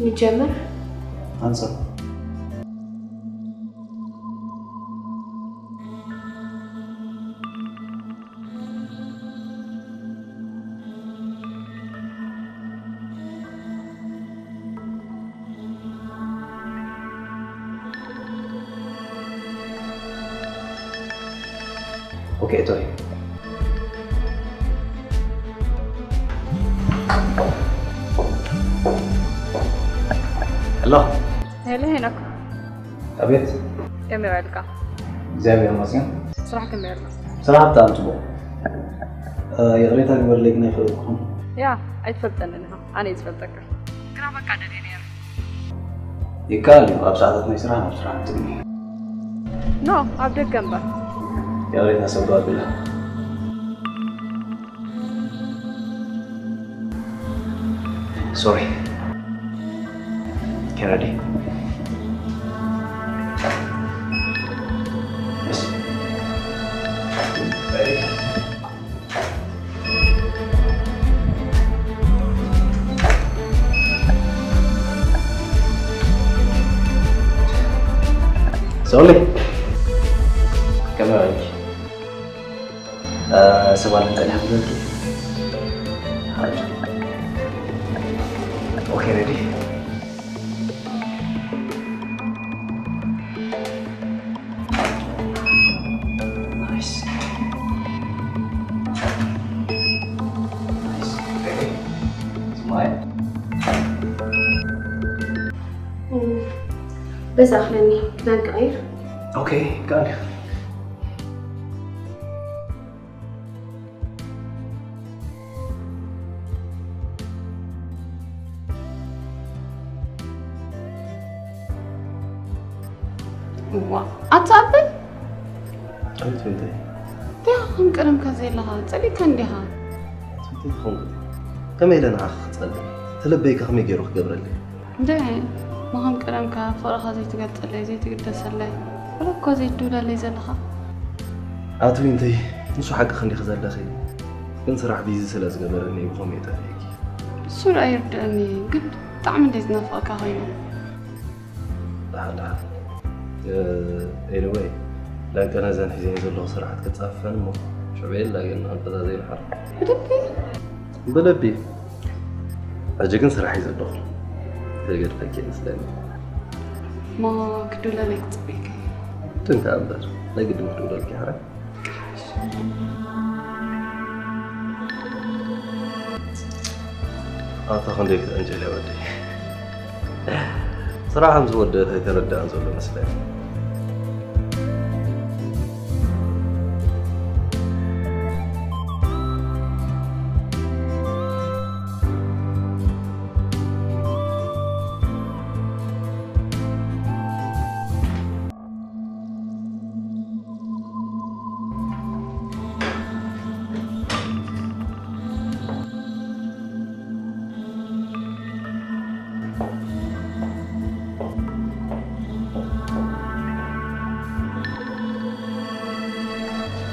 ንጀምር። ኣንሰር። ኦኬ እቶይ። ሄሎ። ሄሎ ሄኖክ፣ ኣቤት። ከመይ ውዒልካ? እግዚኣብሔር ይመስገን። ስራሕ ከመይ ኣሎ? ስራሕ ብጣዕሚ ጽቡቕ። እ፣ ይቕሬታ ግበርለይ ግን ኣይፈለጥኩኹም። ያ ኣይትፈልጠንን ኢኻ፣ ኣነ እየ ዝፈልጠካ። ግና በቃ ደልየ ነይረ። ይከኣል እዩ ኣብ ሰዓታት ናይ ስራሕ ናብ ስራሕ ንትግኒ። ኖ ኣብ ደገ እምበር። ይቕሬታ ሰብ ዶ ኣቢላ። Sorry. Okay, ready? Yes. Ready? Sorry. Come on. Sebalan tak nyampe tu. Hai. Okay, ready? Nice. Nice. Okay. Smile. በዛ ኣኽለኒ ክዳን ክቐይር። Okay, ቃል። ዋ ኣታ ኣበይ ኣቤት ቤተይ። ዲኻ ከም ቀደምካ ዘለኻ ጸሊእካ እንዲኻ ኣቤት ቤተይ ትኸውን። ከመይ ኢለ ንዓኻ ክጸልእ? ተለበይካ ከመይ ገይሩ ክገብረለይ? እንደ መኸም ቀደምካ ፍቕርኻ ዘይትገልጸለይ ዘይትግደሰለይ ወላ እኳ ዘይትድውለለይ ዘለኻ ኣቲ ዊንተይ፣ ንሱ ሓቂ ክንዲኺ ዘለኺ ግን ስራሕ ቢዚ ስለ ዝገበረኒ እዩ ብኸምኡ የጠፍኤኪ። እሱ ደኣ ይርድኣኒ ግን ብጣዕሚ እንደ ዝናፍቐካ ኮይኑ ደሓን ደሓን። ኤኒወይ ላይቀነ ዘን ሒዘዮ ዘለኹ ስራሓት ክጻፈን እሞ ሽዑ የላ ግን ኣበዛ ዘይንሓር ብልቢ ብልቢ። ሕጂ ግን ስራሕ እዩ ዘለኹ። ተገድፈኪ ይመስለኒ። እሞ ክድውለለይ ክጽበይካ ትንታ እምበር ናይ ግድን ክድውለልኪ ሓራ ኣታ ክንደይ ክትዕንጨል እያ ወደይ። ስራሕ ከም ዝወደት ኣይተረዳእን ዘሎ መስለኒ።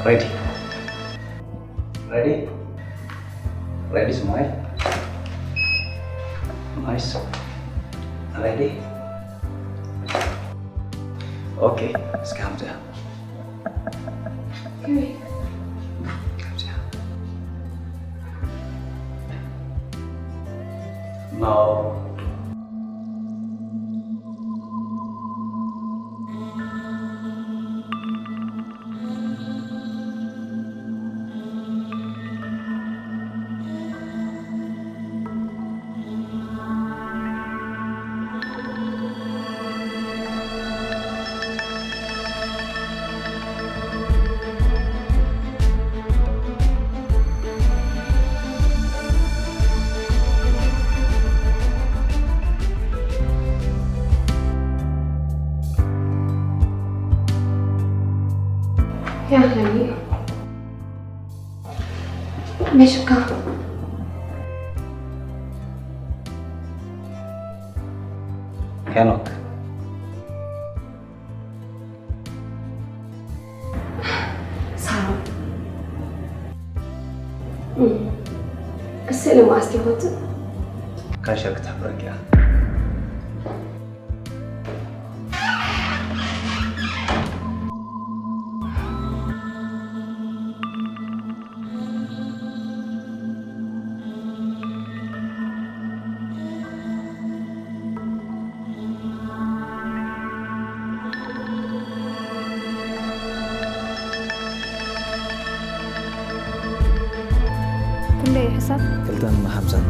Ready. Ready. Ready, smile. Nice. Ready. Okay, እስኪ ሃምዚኣ። ሃምዚኣ። No. يا خليل، ماشي بكا. ሄኖክ ሳሮን። እም። እስእሊ መዓስ ትኾት? ካሻ ክትሕብረኪ እያ። ክልተን ሓምሳን።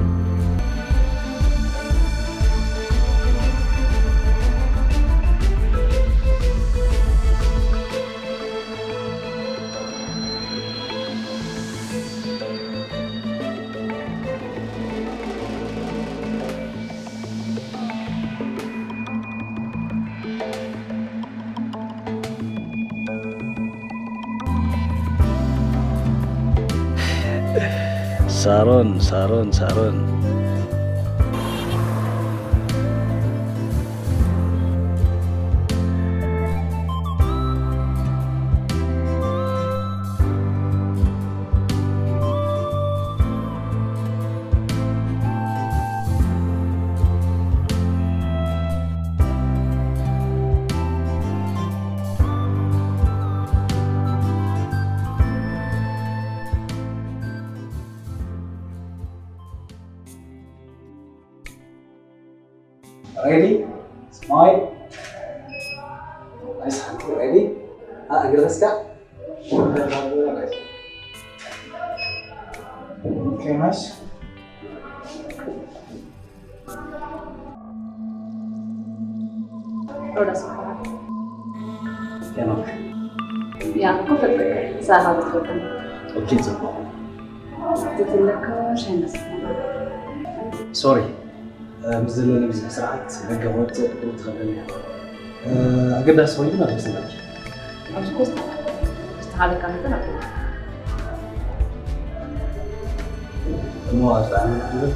ሳሮን፣ ሳሮን፣ ሳሮን። Ready? Smile. Nice. Ready? Ah, እግሪ ከስካ። Okay, nice. ሮዳስ ይበሃል። ሄኖክ። ያ፣ እኮ ፈለገ። ሳራ ብትወደኝ። ኦኬ፣ ጽቡቕ። ትትለካ ሻይ መስል። ሶሪ፣ እ፣ ምስ ዘለኒ ብዝሒ ስርዓት ደገ ክወጽእ ክትብል ትኽእለኒ እያ። እ፣ ኣገዳሲ ኮይኑ ናብ ምስላች። ኣብዚ እኮ ዝተሓለካ መጠን ኣብ እሞ ኣብ ጣዕሚ ክትብል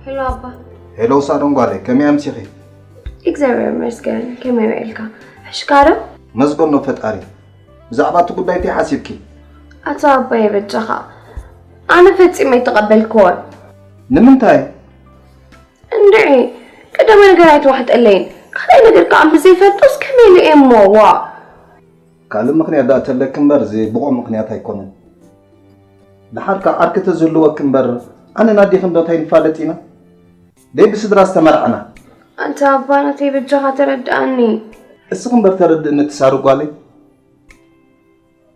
ሄሎ ኣባ። ሄሎ ሳሮን ጓለይ፣ ከመይ ኣምሲኺ? እግዚኣብሔር ይመስገን፣ ከመይ ውዒልካ? ሕሽካ ዶ? መስገኖ ፈጣሪ። ብዛዕባ እቲ ጉዳይ እንታይ ሓሲብኪ? ኣታ ኣባየ በጃኻ፣ ኣነ ፈጺመ ኣይተቐበልክዎን። ንምንታይ? እንድዒ፣ ቀዳማይ ነገር ኣይተዋሕጠለይን፣ ካልኣይ ነገር ከኣ ምስ ዘይፈልጦስ ከመይ ኢለ እየ እሞ፣ ዋእ። ካልእ ምኽንያት ደኣ ተለኪ እምበር፣ እዚ ብቑዕ ምኽንያት ኣይኮነን። ደሓር ከኣ ዓርኪ ተዝህልወኪ እምበር፣ ኣነን ኣዴኽን ዶ እንታይ ንፋለጥ ኢና? ደይ ብስድራ ዝተመርዓና። ኣንታ ኣባ ናተይ በጃኻ ተረድኣኒ። እስኺ እምበር ተረድእኒ እቲ ሳሩ ጓለይ።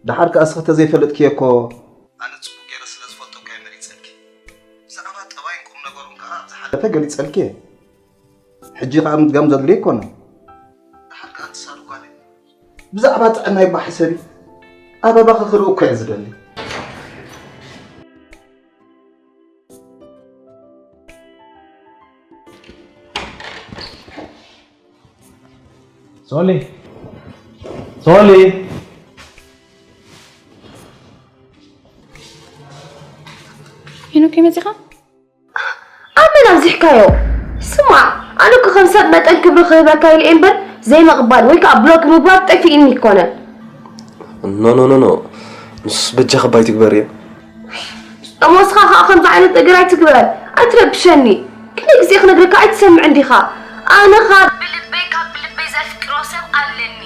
ደሓር ከኣ እስኺ ተዘይፈለጥክዮ እኮ ኣነ ጽቡቕ ገይረ ስለ ዝፈልጦ እኮ እየ መሪጸልኪ። ብዛዕባ ጠባይን ቁም ነገሩን ከኣ ኣብ ዝሓለፈ ገሊጸልኪ እየ። ሕጂ ከኣ ምድጋም ዘድልዮ ኣይኮነን። ደሓር ከኣ ትሳሉ ጓለይ። ብዛዕባ ጥዕናይ እባ ሕሰቢ። ኣበባኺ ክርኢ እኮ እየ ዝደሊ። ሶሊ፣ ሶሊ። ሄኖክ መጺኻ? ኣብ መን ኣብዚሕካዮ? ስማዕ፣ ኣነ እኮ ከም ሰብ መጠን ክብሪ ክህበካ ኢለ እየ እምበር፣ ዘይምቕባል ወይ ከኣ ብሎክ ምግባር ጠፊእኒ ኣይኮነን። ኖ፣ ኖ፣ ኖ፣ ኖ። ንሱስ በጃኺ እባ ኣይትግበርዮ። እሞ ንስኻ ኸኣ ከምዚ ዓይነት ነገር ኣይትግበር፣ ኣይትረብሸኒ። ክንደይ ግዜ ክነግረካ ኣይትሰምዕን ዲኻ? ኣነ ኸኣ ብልበይ፣ ካብ ብልበይ ዘፍቅሮ ሰብ ኣለኒ።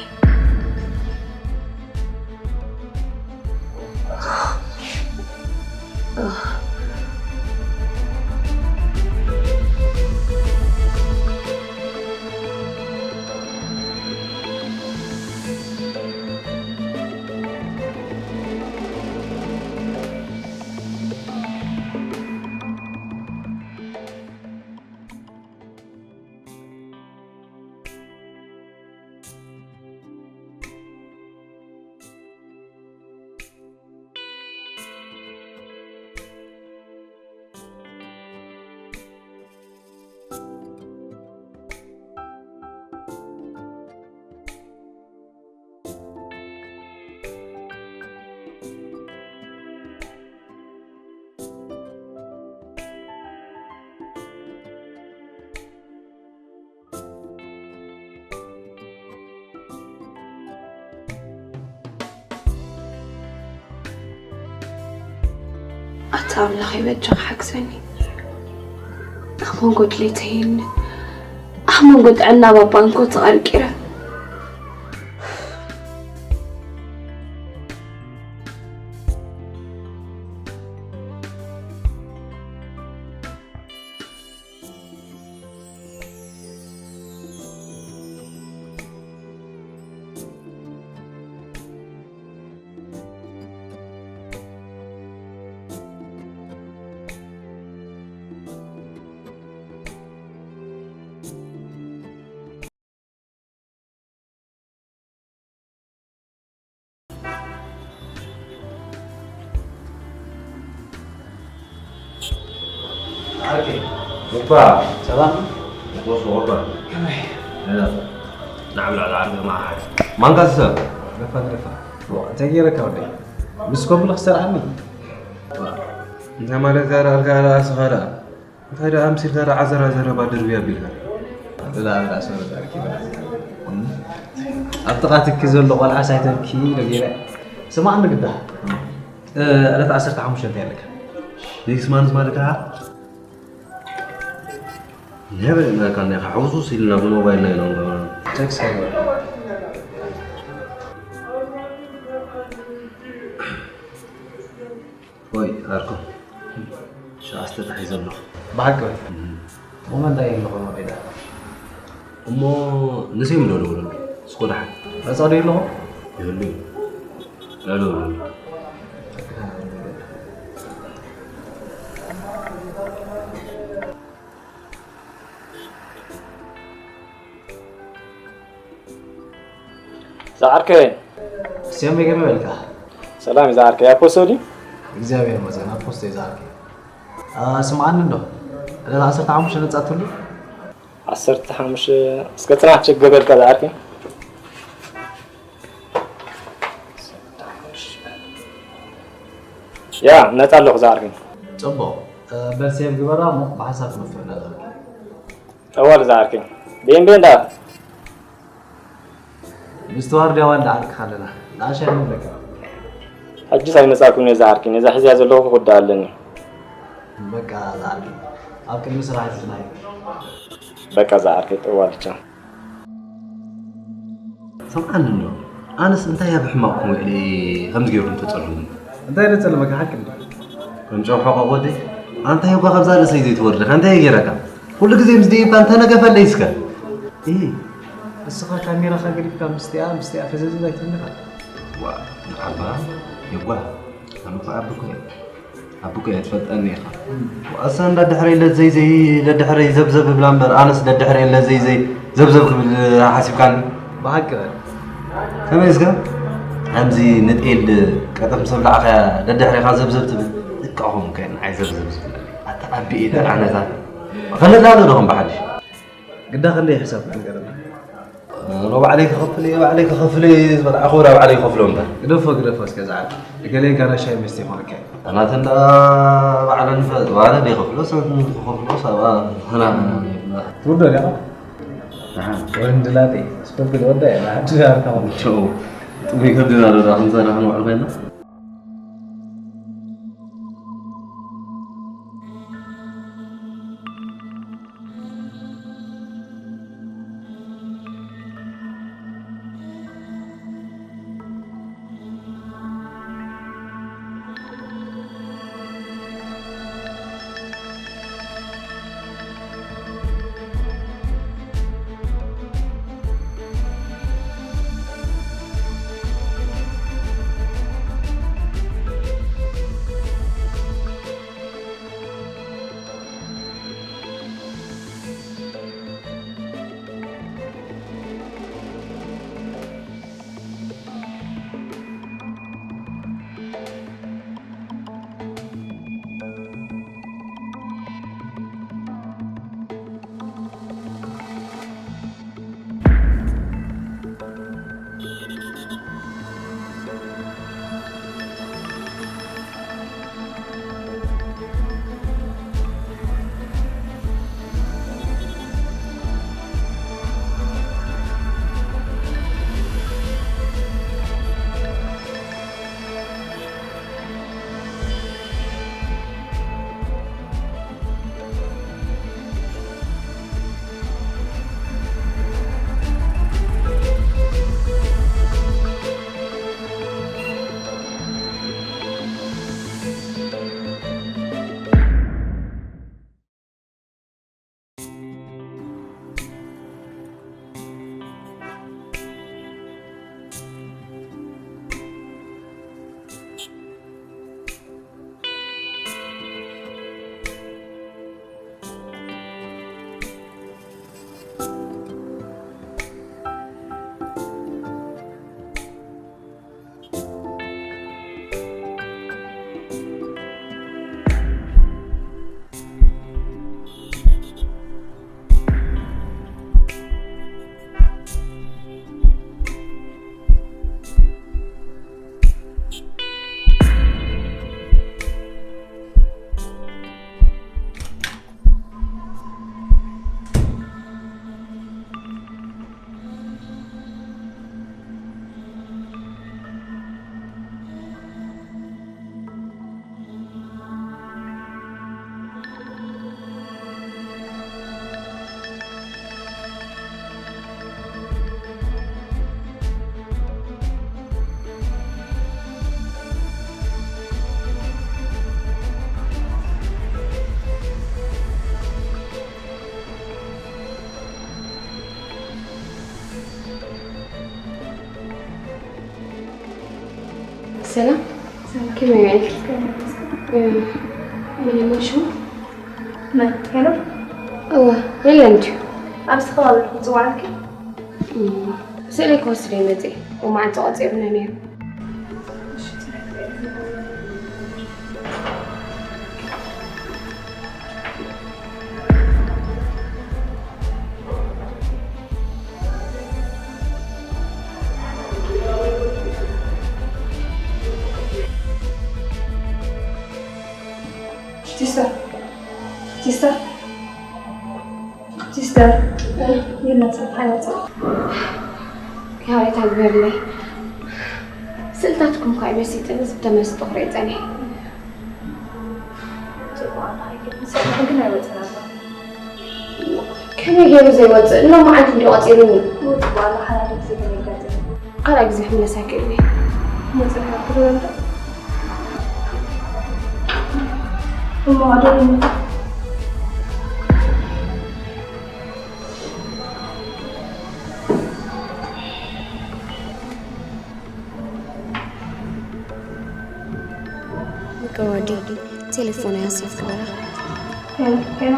ኣታ ኣምላኸይ በጃኻ ሓግዘኒ። ኣብ መንጎ ድሌተይን ኣብ መንጎ ጥዕና ባባን እኮ ተቐርቂረ። ዓርኪ እኳ ሰላም ንቆስ ወባ ከመይ? ናብላ ዓርኪ ማዓር ማንካ ሰብ ደፋ ደፋ እንታይ ገይረካ ወደይ ምስ ኮብለ ክሰርዓኒ እንታይ ማለት ጋር ኣልካ ኣላ ስኻ ደኣ እንታይ ደኣ ኣምሲልካ ደኣ ዓዘራ ዘረባ ድርብያ ኣቢልካ ኣላ ኣላ ሰረት ኣርኪ ኣብ ጥቓ ትኪ ዘሎ ቆልዓ ሳይተልኪ ኢለ ገይረ ስማዕ ንግዳ ዕለት ዓሰርተ ሓሙሽተ እንታይ ኣለካ ኔክስት ማንዝ ማለት ከዓ ይበለና ካና ኢኻ ሕውሱስ ኢልና ብሞባይልና ኢና ንገብሮ ቴክስት ኣይግበር ወይ ኣርኮ ሸዓስተ ተታሒዘ ኣለኹ ብሓቂ ወይ እሞ መን እንታይ ይብልኹም ወዲዳ እሞ ንሰይም ዶ ደውለሉ ስኮ ደሓን መጻ ዶ ይብልኹ ይብሉ እዩ ደውለሉ ዝዓርከይ ስያመይ ገለ በልካ ሰላም ዝዓርከይ ኣፖስቶ ድዩ እግዚኣብሔር ይመስገን ኣፖስቶ እዩ ዝዓርከይ ስምዓኒ እንዶ ዕለት ዓሰርተ ሓሙሽተ ነፃ ትህሉ ዓሰርተ ሓሙሽተ እስከ ፅናሕ ቸክ ገበልካ ዝዓርከይ ያ ነፃ ኣለኹ ዝዓርከይ ፅቡቕ በል ሴቭ ግበራ እሞ ብሓንሳብ ክንፍር ነቕርብ ጠዋል ዝዓርከይ ቤን ቤን ዳ ምስትዋር ዲያዋ እንዳዓርክኻ ኣለና ንኣሻ ንብለካ ሕጅስ ኣይመፃኩን እየ ዝዓርከይ ነዛ ሕዝያ ዘለኹ ክዳ ኣለኒ በቃ ዝዓርከይ ኣብ ቅድሚ ስራሕ ይትናይ በቃ ዝዓርከይ ጠዋል ቻ ሰምዓኒ እንዶ ኣነስ እንታይ ኣብ ሕማቕኩም ውዕሊ ከምዚ ገይርኩም ተፀልሙኒ እንታይ ደፀለመካ ሓቂ እንዶ ከም ጨው ሕቖቕ ወደይ ኣንታይ እኳ ካብዛ ርእሰይ ዘይትወርድ ኢኻ እንታይ ገይረካ ኩሉ ግዜ ምስ ደይብካ እንተ ነገፈለይ እስከ እሂ እስኻ ካሜራኻ ገዲፍካ ምስቲኣ ምስቲኣ ፈዘዝ ኣይትብልኻ ዋ ንዓባ የጓ ኣነ እኮ ኣቦኮ እየ ኣቦኮ እየ ትፈልጠኒ ኢኻ ዋእሳ እንዳ ድሕረይ ለዘይ ዘይ ለድሕረይ ዘብዘብ እብላ እምበር ኣነስ ለድሕረይ ለዘይ ዘይ ዘብዘብ ክብል ሓሲብካኒ ብሓቂ በል ከመይ እስከ ከምዚ ንጤል ቀጠፍ ምስ ኣብላዕኻያ ደድሕሬኻ ዘብዘብ ትብል እቃኹም ከ ንዓይ ዘብዘብ ዝብለኒ ኣታ ኣቢ ኢለ ኣነታ ኸለላ ዶ ዶኹም ብሓድሽ ግዳ ክንደይ ሕሳብ ክትንገረና ኖ ባዕለይ ክኸፍል እየ ባዕለይ ክኸፍል እየ ዝበልዓ ክብራ ባዕለይ ይኸፍሎ እምበር ግደፎ ግደፎ እስከ ዝዓል እገሌ ጋና ሻይ መስተ ይኾነካ ኣናተ እንዳ ባዕለን ባዕለን ይኸፍሎ ሰብ ክኸፍሎ ሰብኣ ትውዶ ዲኻ ወንድላጤ ስፖርት ወዳ እያ ሓንቲ ዛርካ ቸው ጥሙይ ከብድና ዶ ዳ ክንሰርሕ ንውዕል ኮይና ሰላም። ሰላም። ከመይ ውዒልኪ? ከመይ ውዒልኪ? እ፣ መን ይመስሉ? መን? ሄኖክ? እወ፣ የለን ድዩ? ኣብዚ ከባቢ ዲኹም ዝጸዋዕልኪ? እም፣ ስእለይ ክወስድ እየ መጺኤ። ሎማዓንቲ ቆጺሩኒ ነይሩ። ሲስተር፣ ሲስተር፣ ሲስተር፣ የለን፣ ሰብሓ ይወፅእ። ያሬታ ግበርለይ። ስእልታትኩም እኳ ይመሲጥኒ፣ ዝተመስጦ ክርኢ ጸኒሐ። ጽቡቕ፣ ኣታ ኣይገርም፣ ሰብሓ ግን ኣይወፅእን ኣሎ። ከመይ ገይሩ ዘይወፅእ? ሎማዓንቲ እንዲ ቆፂሩኒ። ይወፅእ ኣሎ፣ ሓደ ግዜ ግን የጋጥም። ካልኣይ ግዜ ክምለስ ኣይክእልን እየ። መፅናዕቲ ክትበልዕ? እሞ ኣደይ ይመታ። እወ፣ ወዲ ቴሌፎን እያ ሴፍ ግበራ። ሄሎ፣ ሄሎ።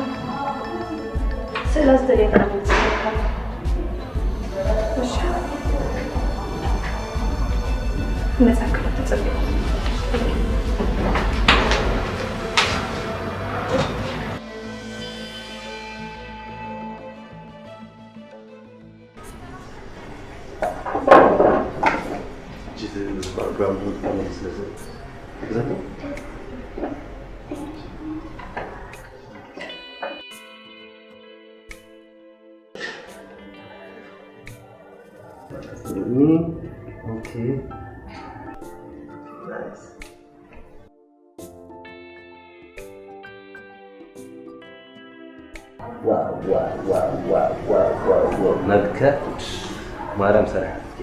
ስእላ ዝተደየና ነው። እሺ። መጻክ ተጸብዩ። Okay. Nice. ዋው፣ ዋው፣ ዋው፣ ዋው፣ ዋው፣ ዋው፣ ዋው፣ መልክዕ ማርያም ሰሪሓትኪ።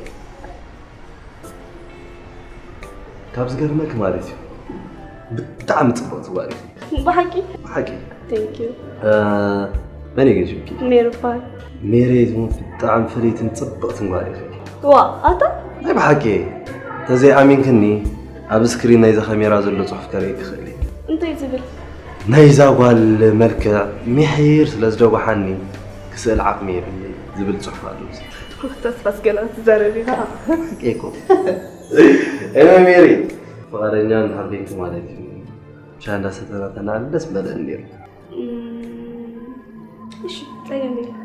ካብ ዝገርመኪ ማለት እዩ፣ ብጣዕሚ ጽብቕቲ ጓል ኢኺ። ብሓቂ? ብሓቂ። Thank you። እ፣ መን እዩ ግን ሽምኪ? ሜሪ እበሃል። ሜሪ፣ ብጣዕሚ ፍልይትን ጽብቕትን ጓል ኢኺ። ዋ፣ ኣታ? ናይ ብሓቂ፣ ተዘይኣሚንክኒ፣ ኣብ ስክሪን ናይዛ ካሜራ ዘሎ ጽሑፍ ከርእየኪ ክእል እየ። እንታይ ዝብል? ናይዛ ጓል መልክዕ ምሒር ስለ ዝደጓሓኒ፣ ክስእል ዓቕሚ የብለይ ዝብል ጽሑፍ ኣሎ። ተስፋስ ገና ትዛረብ ኢኻ። ሓቂ እኮ። ኤመ ሜሪ፣ ፍቓደኛ እንድሕር ኮይንኪ ማለት እዩ። ሻሂ እንዳሰተና ተናዕል ደስ ምበለኒ ነይሩ። እም፣ እሺ፣ ጸገም የለን።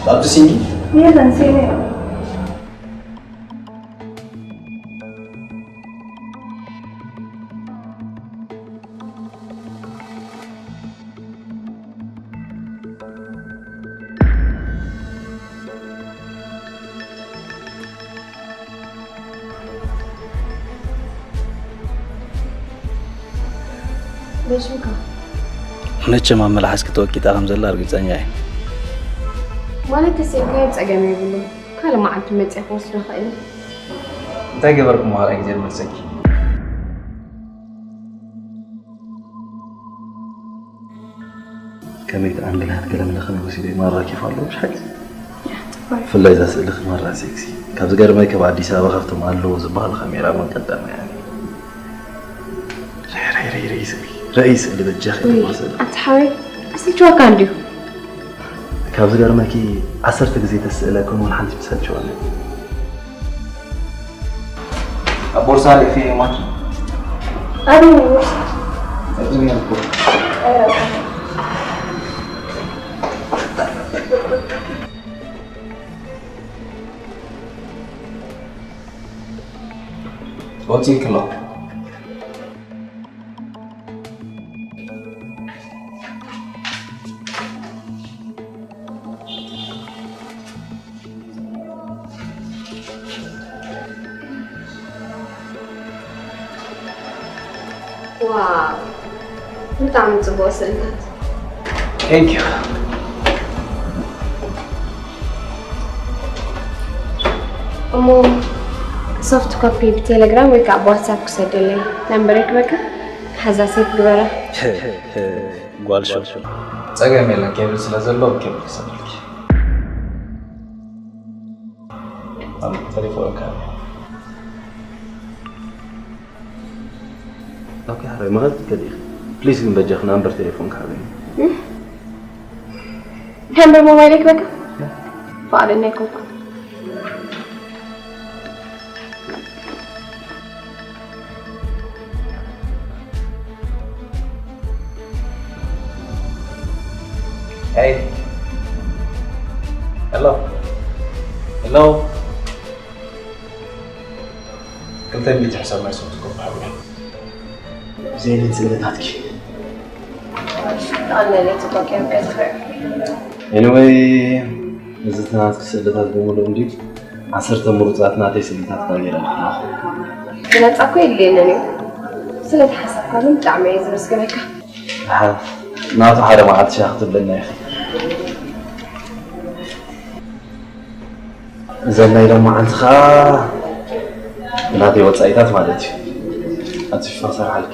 ኣብቲ ሲንዲ የለን፣ ሴሜ። በሽምካ። መቸም ኣብ መልሓስኪ ተወቂጣ ከም ዘላ ርግጸኛ እየ። ማለት ተስኢልካዮ ጸገም የብሉን። ካልእ መዓልቲ መጺኣ ክወስዶ እኽእል እየ። እንታይ ገበርኩ ምዃን ግዜ መልሰኪ። ከመይ ትኣንግላት ገለመለ ከመይ ወሲደ ማራ ኬፍ ኣለዎ ብሓቂ። ብፍላይ እዛ ስእልኺ ማራ ሴክሲ። ካብ ዝገርመኪ ኣብ ኣዲስ ኣበባ ካብቶም ኣለዉ ዝበሃሉ ካሜራ እውን ቀዳማይ እያ። ረይ፣ ረይ፣ ረይ፣ ረይ ስእሊ፣ ረይ ስእሊ በጃኺ ወይ፣ ይበሃል ስእሊ። ኣንታ ሓወይ፣ ኣስልችወካ እንድዩ። ካብ ዝገርመኪ ዓሰርተ ግዜ ተስእለ፣ ከምኡ ሓንቲ ትሰልችወኒ። ኣብ ቦርሳ ኣሊእኽዮ ማኪ። ኣበይ እዩ ቦርሳ? ኣብዚ እኒኦ እኮ። ወፂእክሎ። ዋው፣ ብጣዕሚ ጽቡቕ ስእልታት። Thank you። እሞ ሶፍት ኮፒ ብቴሌግራም ወይ ከዓ ብዋትሳፕ ክሰደለይ። ናምበረይ ክበካ ሓዛ ሴፍ ግበራ። ጓል ሾ። ጸገም የለን፣ ኬብል ስለ ዘሎ ኬብል ክሰደልኪ። ኣብ ቴሌፎን ካለ። ኦኬ፣ ሓራይ ማለት ከዲኽ። ፕሊዝ ግን በጃኽ ናምበር ቴሌፎን ካለኝ። ናምበር ሞባይል ክበካ። ፈቓደኛ ኣይኮንኩ። Hey. Hello. Hello. ክልተ ሚእቲ ሕሳብ ናይ ሶፍት ኮፒ ሃብና። ዘይንን ስእልታትኪ። ኣነ ነቲ ኮፒ ኣብ ገዛ Anyway፣ እዚ ናትኪ ስእልታት ብምሉእ እንዲ ዓሰርተ ምሩፃት ናተይ ስእልታት ካሜራ ልክናኹ። ብነፃ እኮ የድልየንን እዩ። ስለቲ ሓሳብካ ግን ብጣዕሚ እየ ዘመስግነካ። ናቱ ሓደ መዓልቲ ሻህ ክትብለና ኢኺ። እዘን ናይ ሎማዓንቲ ኸዓ ናተይ ወፃኢታት ማለት እዩ። ኣፅፊፋ ክሰርሓልኪ።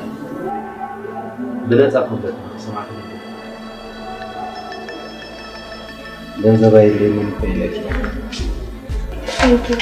ብነፃ ኮንተንት ንኽሰማዕኪ ነግር። ገንዘብ ኣየድልየንን እኮ ኢለኪ። Thank you።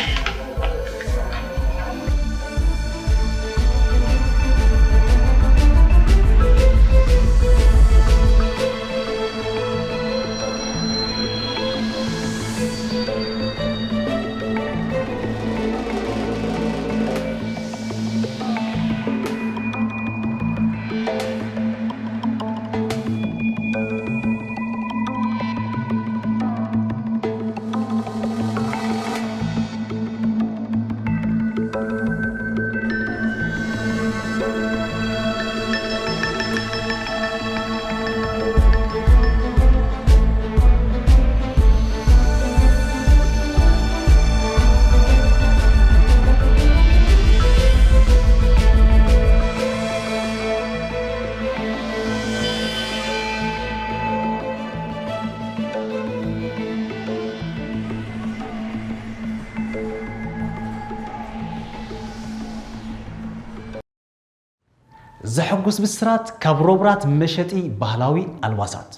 ዘሐጉስ ብስራት ካብ ሮብራት መሸጢ ባህላዊ ኣልባሳት።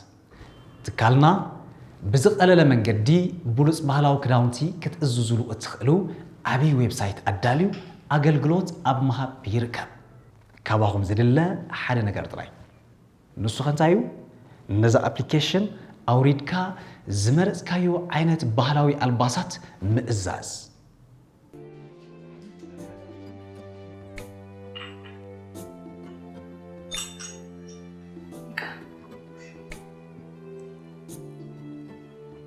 ትካልና ብዝቐለለ መንገዲ ብሉጽ ባህላዊ ክዳውንቲ ክትእዝዙሉ እትኽእሉ ዓቢ ዌብሳይት ኣዳልዩ ኣገልግሎት ኣብ ምሃብ ይርከብ። ካባኹም ዝድለ ሓደ ነገር ጥራይ። ንሱ ኸ እንታይ እዩ? ነዛ ኣፕሊኬሽን ኣውሪድካ ዝመረጽካዮ ዓይነት ባህላዊ ኣልባሳት ምእዛዝ።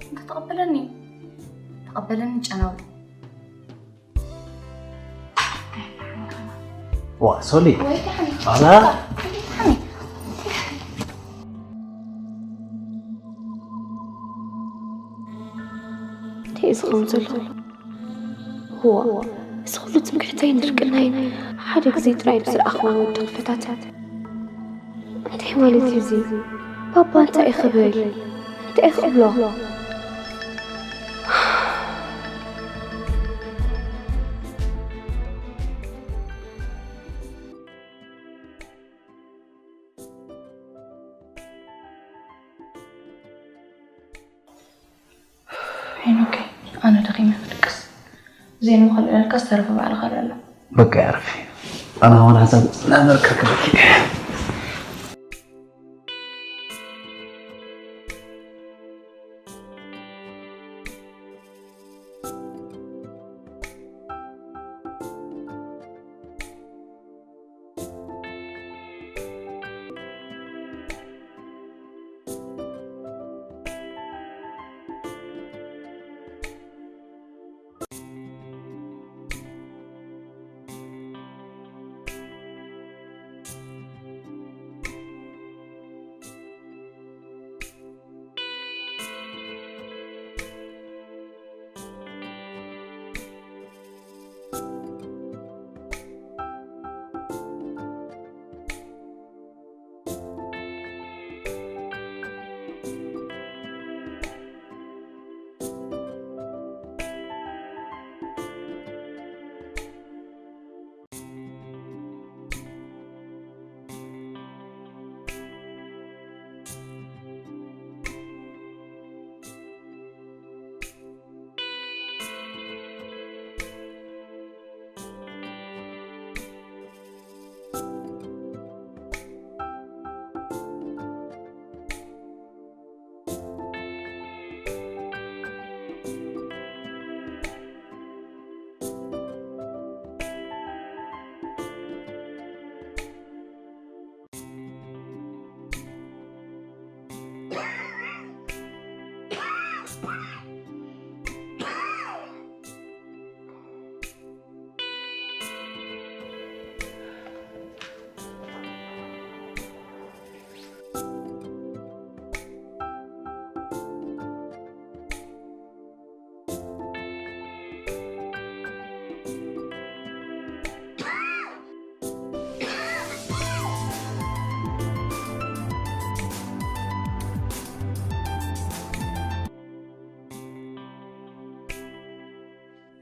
እንተ ተቐበለኒ ተቐበለኒ ጨናዊ ዋ ሶሊ ኣላ እንታይ እዩ ዝኸውን ዘሎ? እዋ፣ እዚ ኩሉ ትምክሕተይን ድርቅናይን ሓደ ግዜ ጥራይ ብዝረኣኽዎ ወዲ ክፈታተን። እንታይ ማለት እዩ እዚ? ባባ እንታይ እዩ ክብል? እንታይ እዩ ክብሎ? ሄኖከይ፣ ኣነ ደኺመ ክድቅስ። ዜን ምኸልእለካ ዝተረፈ ባዕልኻ ርእ ኣሎ። በቃ ያረፊ ኣና ሆን ሓሳብ ናመርከክበኪ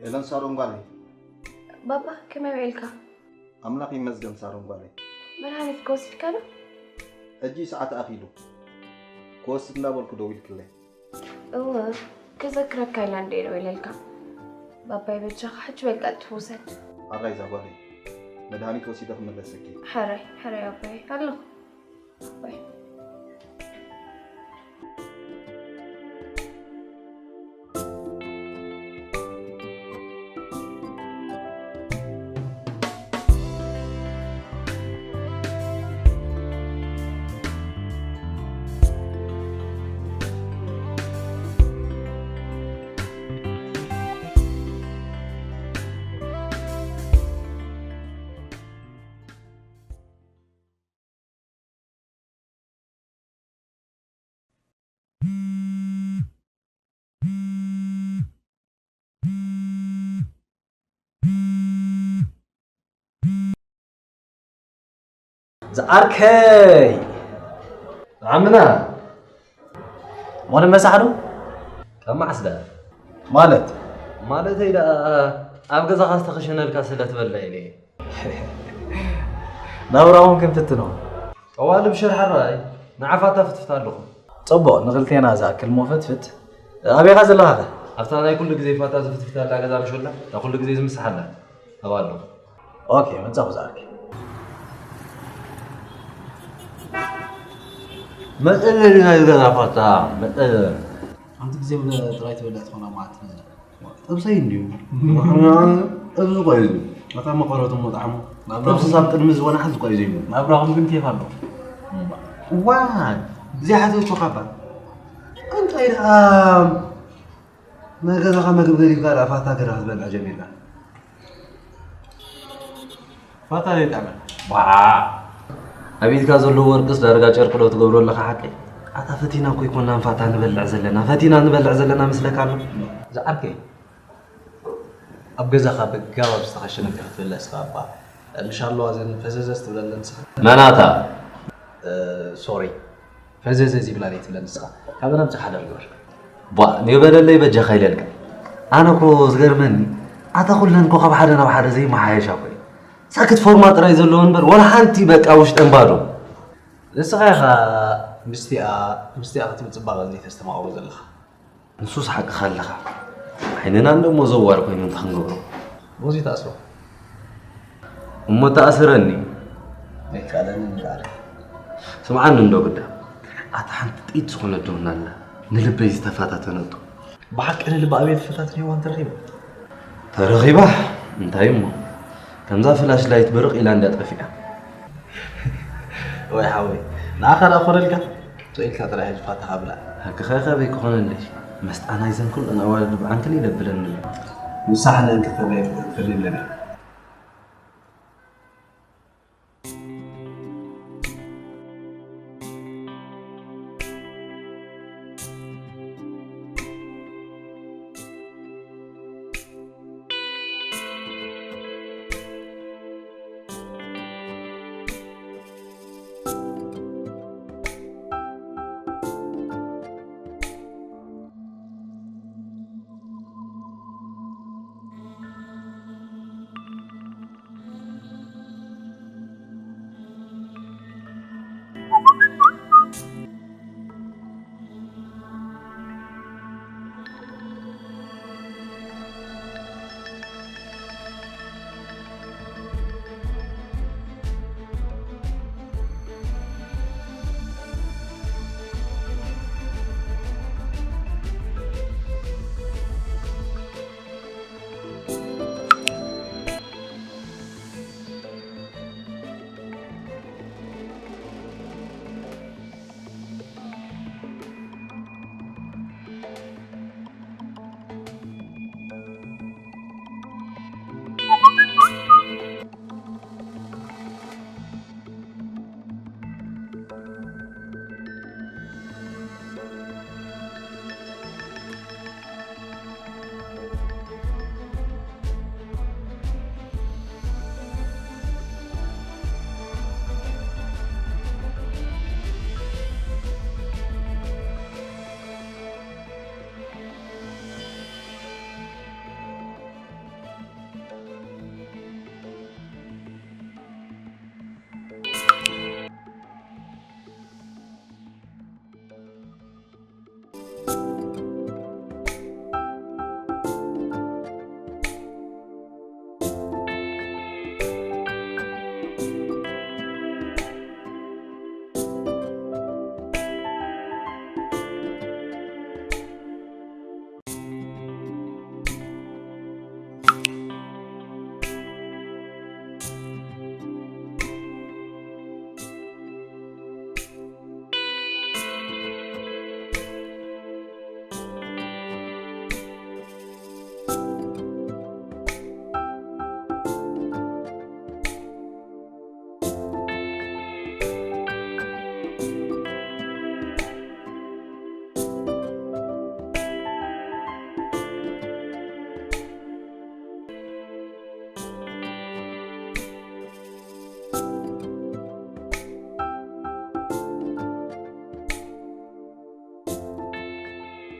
ኤለን ሳሮን ጓለይ። ባባ ከመይ ውዒልካ? ኣምላኽ ይመስገን ሳሮን ጓለይ። መድሃኒት ከወሲድካ ዶ? ሕጂ ሰዓት ኣኺሉ። ክወስድ እንዳበልኩ ደዊልክለይ። እወ፣ ክዘክረካ ኢላ እንደ ኢለ ኢለልካ። ባባይ በጃኻ ሕጂ በል ቀልጥፍ ውሰድ። ኣራይ እዛ ጓለይ። መድሃኒት ወሲደ ክምለሰኪ። ሕራይ፣ ሕራይ ኣባይ፣ ኣለኹ። ኣባይ። ዝዓርከይ ዓምና ሞን መሳሕዶ ካብ መዓስ ደኣ ማለት ማለተይ ደኣ ኣብ ገዛኻ ዝተኸሸነልካ ስለ ትበልዕ ኢለ እየ። ናብራኹም ክንፍትኖ። ጠዋልብ ሽር ሓራይ ንዓፋታ ፍትፍት ኣለኹ። ጽቡቕ ንኽልቴና ዝኣክል ሞ ፈትፍት። ኣበይ ኢኻ ዘለኻኸ? ኣብታ ናይ ኩሉ ግዜ ፋታ ዝፍትፍታላ ገዛ ንሾላ እታ ኩሉ ግዜ ዝምስሓላ ኣብኣ ኣለኹ። ኦኬ መጻኹ ዝኣኪ። መጠለሊ ናይ ገዛ ፋታ መጠለሊ። ሓንቲ ግዜ ጥራይ ትበልዕ ትኾና ማለት ጥብሰይ እንድዩ። ጥብሲ ቆዩ። ኣታ መቐረቱ እሞ ጣዕሙ። ጥብሲ ሳብ ቅድሚ ዝወናሓ ዝቆዩ ዘይብሉ። ናብራኹም ግን ኬፍ ኣሎ። ዋ ዘይሓተቱ ካባ እንታይ ደኣ ናይ ገዛኻ መግቢ ገዲፍካ ደኣ ፋታ ገዳ ክትበልዕ ጀሚርካ። ፋታ ዘይጠዕመ። ዋዓ ኣብ ኢድካ ዘለዉ ወርቅስ ዳርጋ ጨርቂ ዶ ትገብሮ ኣለኻ ሓቀይ? ኣታ ፈቲና እኮ ኣይኮናን ፋታ ንበልዕ ዘለና ፈቲና ንበልዕ ዘለና መስለካ ኣሎ? ዝዓርከይ ኣብ ገዛኻ በጋባብ ዝተኸሸነልካ ክትበልዕ ስኻ እባ ምሻ ኣለዋ ዘን ፈዘዘ ዝትብለለን ስኻ። መናታ ሶሪ ፈዘዘ ዚብላ ደይ ትብለ ንስኻ ካበና ብዝሓደር ግበር። ቧእ ንግበረለይ በጃኻ ኢለልካ። ኣነ እኮ ዝገርመኒ ኣታ ኩለን እኮ ካብ ሓደ ናብ ሓደ ዘይመሓየሻ እኮ እዩ። ሳክት ፎርማ ጥራይ ዘለዎ እምበር ዋላ ሓንቲ በቃ ውሽጠን ባዶ። ንስኻ ኢኻ ምስቲኣ ምስቲኣ ክትብል ጽባቐ ዘይተስተማቕሮ ዘለኻ። ንሱስ ሓቅኻ ኣለኻ። ዓይንና እንዶ እሞ ዘዋር ኮይኑ እንታይ ክንገብሮ? ሞዚ ተኣስሮ። እሞ ተኣስረኒ። ኣይከኣለንን ይበሃል። ስምዓኒ እንዶ ግዳ። ኣታ ሓንቲ ጥይት ዝኾነት ዶ ኣላ ንልበይ ዝተፈታተነቶ። ብሓቂ ንልቢ ኣቤል ዝፈታተን ሄዋን ተረኺባ? ተረኺባ? እንታይ እሞ ከምዛ ፍላሽ ላይት ብርቕ ኢላ እንድያ ጠፊኣ። ወይ ሓወይ ንዓኻ ደኣ ኮነልካ? ስቕ ኢልካ ጥራይ ሕጂ ፋታኻ ብላዕ። ሓቅኻ ኢኻ ኣበይ ክኾነለይ? መስጣ ናይዘን ኩለን ኣዋልድ ብዓንክል እዩ ዘብለኒ ኣሎ። ንሳ ሕነ እንክትፈርድ ኣይትኽእልን ፍርድ የብለና።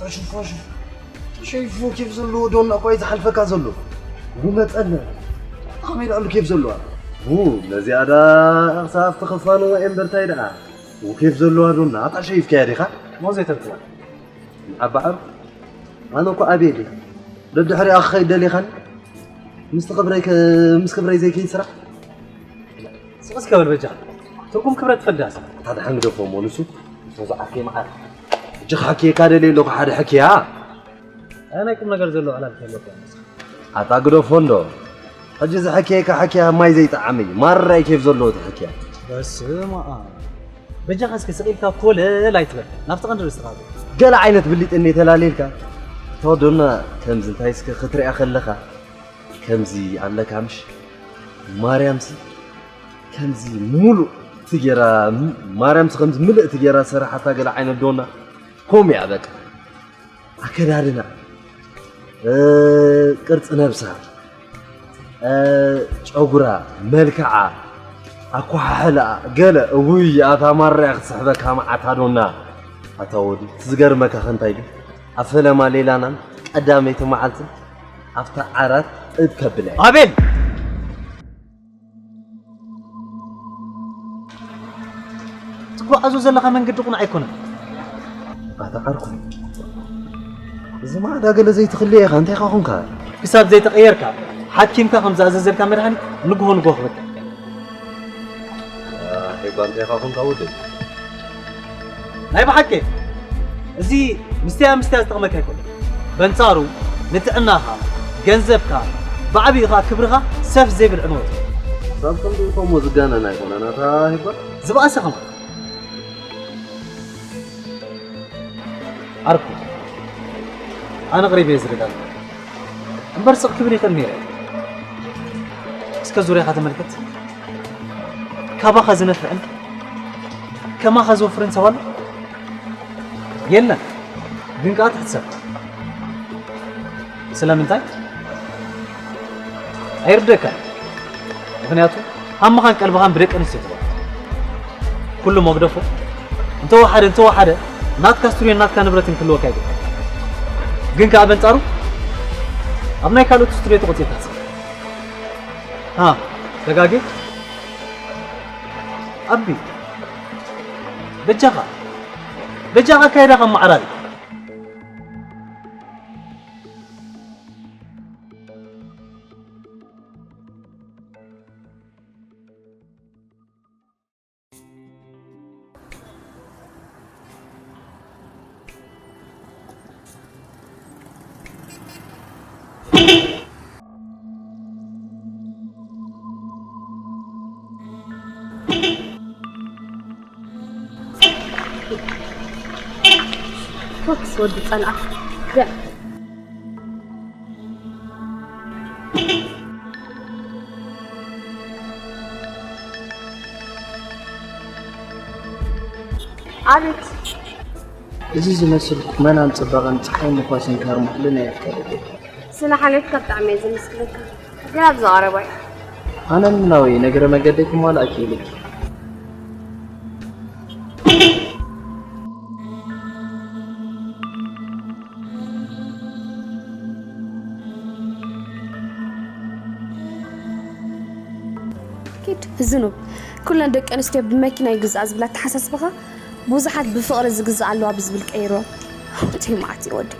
ተሽፎ ሽፎ ኬፍ ዘለዎ ዶና እኮ እዩ ዝሓልፈካ ዘሎ። ጉመፀለ። ከመይ ደኣሉ ኬፍ ዘለዋ? ው፣ ነዚኣ ደኣ ክሳብ ትኽፋንዋ እየ እምበር ታይ ደኣ? ው፣ ኬፍ ዘለዋ ዶና ኣታ ሸይፍካያ ዲኻ? ሞዘ ተርክባ። ዓባዓሩ ኣነ እኮ ኣቤል እየ። ደድሕሪኣ ክኸይድ ደሊኻኒ? ምስቲ ክብረይ ከ-፣ ምስ ክብረይ ዘይከይድ ስራሕ? ስቕ እስከ በል በጃ። ትርጉም ክብረት ትፈልጣስ? እታ ደሓን ግደፎ እሞ ንሱ ተዛዓርከ መዓር። እጅ ክሓክየካ ደልየ ኣለኹ ሓደ ሕክያ። ኣይ ናይ ቁም ነገር ዘሎ ዕላል ከይመጣ። ኣታ ግደፎ እንዶ። ሕጂ ዝሕክየካ ሕክያ ማይ ዘይጠዓም እዩ። ማራ እዩ ኬፍ ዘለዎ እቲ ሕክያ። በስመ ኣብ። በጃኻ እስከ ስቕ ኢልካ ኮለል ኣይትበል። ናብቲ ቀንዲ ርእስኻ ዞር። ገለ ዓይነት ብሊጥ እንዴ ተላሊልካ። እታ ወዶና ከምዚ እንታይ እስከ ክትሪኣ ከለኻ ከምዚ ኣለካ ምሽ? ማርያምሲ ከምዚ ሙሉእ ትጌራ፣ ማርያምሲ ከምዚ ምልእቲ ጌራ ሰራሓታ ገለ ዓይነት ዶና። ከምኡ እያ በቃ። ኣከዳድና፣ እ፣ ቅርጺ ነብሳ፣ እ፣ ጨጉራ፣ መልክዓ፣ ኣኳሓሕላ፣ ገለ፣ እውይ፣ ኣታ ማራ ክትስሕበካ መዓት ኣዶና። ኣታ ወዲ፣ እቲ ዝገርመካ ከ እንታይ ድዩ? ኣብ ፈለማ ሌላናን ቀዳመይቲ መዓልትን ኣብታ ዓራት ጥብ ከብላ እየ። ኣቤል! ትጓዓዞ ዘለኻ መንገዲ ቁኑዕ ኣይኮነን። ኣታ ዓርኩ፣ እዚ ማዕዳ ገለ ዘይትኽልእ ኢኻ፣ እንታይ ኢኻ ኹንካ? ክሳብ ዘይተቐየርካ፣ ሓኪምካ ከም ዝኣዘዘልካ መድሃኒት ንግሆ ንግሆ ክበካ። እባ እንታይ ኢኻ ኮንካ ወደይ? ናይ ብሓቂ እዚ ምስትያ ምስትያ ዝጠቕመካ ኣይኮነን። በንጻሩ ንጥዕናኻ፣ ገንዘብካ፣ ብዓቢኡ ኸኣ ክብርኻ ሰፍ ዘይብል ዕንወት እዩ። ሳብ ከምዚ ኢልካ እሞ ዝጋነን ኣይኮነን ኣታ ሂባ። ዝበኣሰ ኸማን። ዓርኩ፣ ኣነ ቅሪበ እየ ዝረዳድእ እምበር ስቕ ክብል ይኽእል ነይረ። እስከ ዙርያኻ ተመልከት። ካባኻ ዝነፍዕን ከማኻ ዝወፍርን ሰብ ኣሎ? የለን። ግን ከኣ ትሕት ሰብ። ስለምንታይ? ኣይርደካን። ምኽንያቱ ሃምኻን ቀልብኻን ብደቂ ኣንስትዮ ትበልዖ። ኩሉ መግደፎ እንተወሓደ እንተወሓደ ናትካ ስቱድዮን ናትካ ንብረትን ክህልወካ ይግባእ። ግን ከኣ በንጻሩ ኣብ ናይ ካልኦት ስቱድዮ ተቖጺርካ ትሰርሕ። ሃ፣ ተጋግየ? ኣቢ፣ በጃኻ፣ በጃኻ ኣካይዳኻ ኣመዓራሪ። ፎክስ ወዲ ጸልኣ። ገ- ኣቤት። እዚ ዝመስል ቁመናን ጽባቐን ጸሓይን ንፋስን ካርማሕልን ኣየፍቀደለይ። ስለ ሓልዮትካ ብጣዕሚ እየ ዘመስግነካ። ግን ኣብዚ ቀረባ እዩ። ኣነ ንናወይ ነገረ መገደይ ክማልኣኪ ኢለኪ። ኪድ ዝኑብ፣ ኩለን ደቂ ኣንስትዮ ብመኪና ይግዛእ ዝብል ኣተሓሳስባኻ ብዙሓት ብፍቕሪ ዝግዛእ ኣለዋ ብዝብል ቀይሮ። ወደይ መዓት እዩ ወደይ።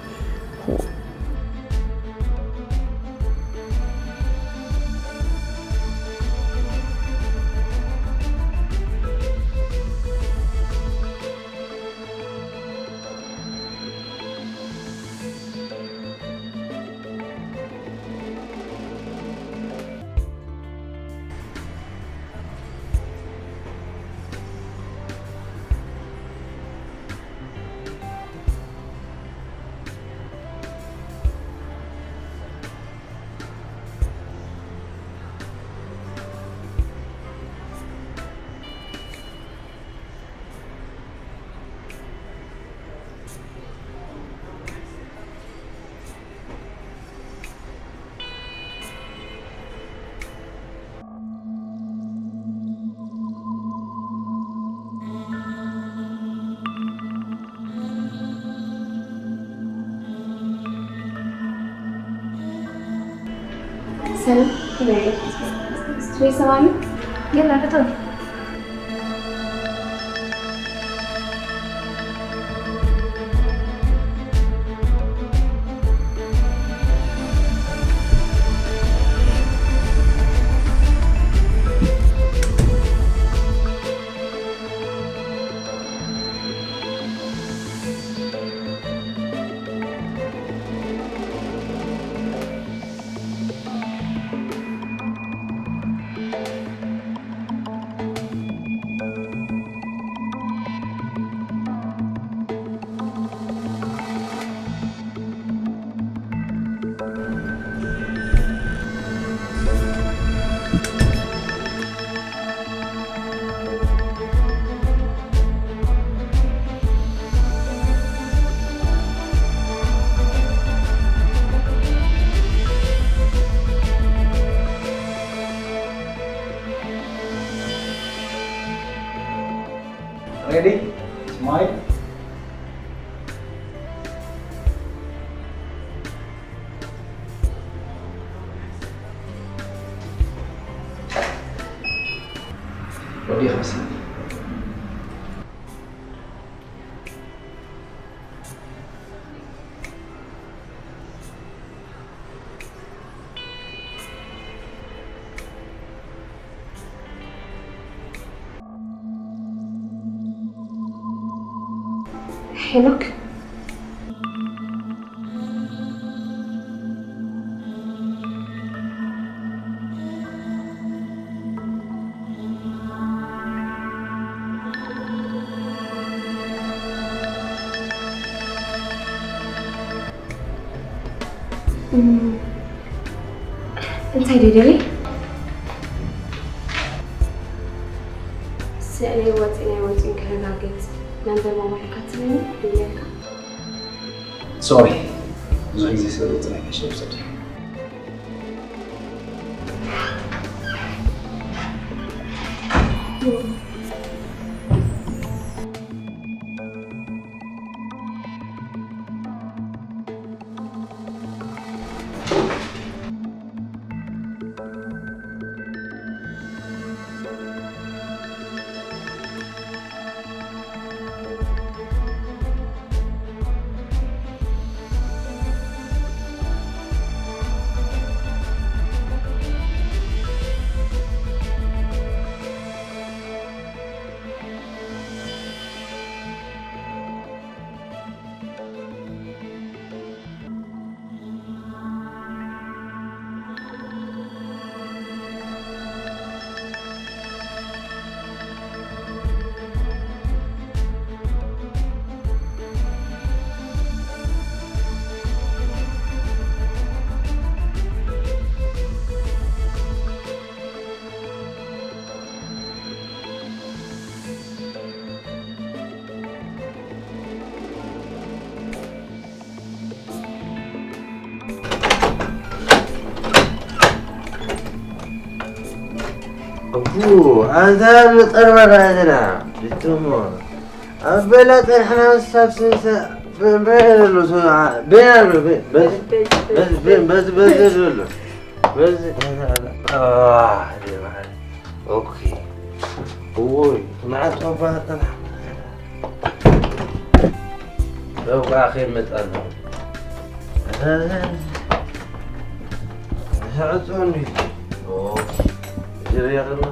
ሰላም፣ ከመይ ኣለኩም? ስቱዲዮ ሰማኒ? የላ፣ እቶይ። Ready? Smile. ወዲኻ ስኒ። ሄኖክ፣ እንታይ ደደሊ? ስእለይ ወፂእን ኣይወፂእን ክረጋግፅ መንበር ሞባይልካ ትህበኒ ድውለልካ። ሶሪ፣ ብዙሕ ግዜ ስለ ዘፅናሕካ ሸብሰብ። እቡ ኣንታ ንጠርበራ ዘለና ድትሞ ኣብ በላ ጸንሕና ንሳብ ስንሰ በንበ ዘሎ ቤና ኣሎ በዚ በዚ በዚ በዚ ዘሎ በዚ ኦኬ እዎይ መዓት ጸባ ጸንሓ ረብዓ ከይመጣ ኣለዎ ሕፅኡ እንዲ ዝርያቕና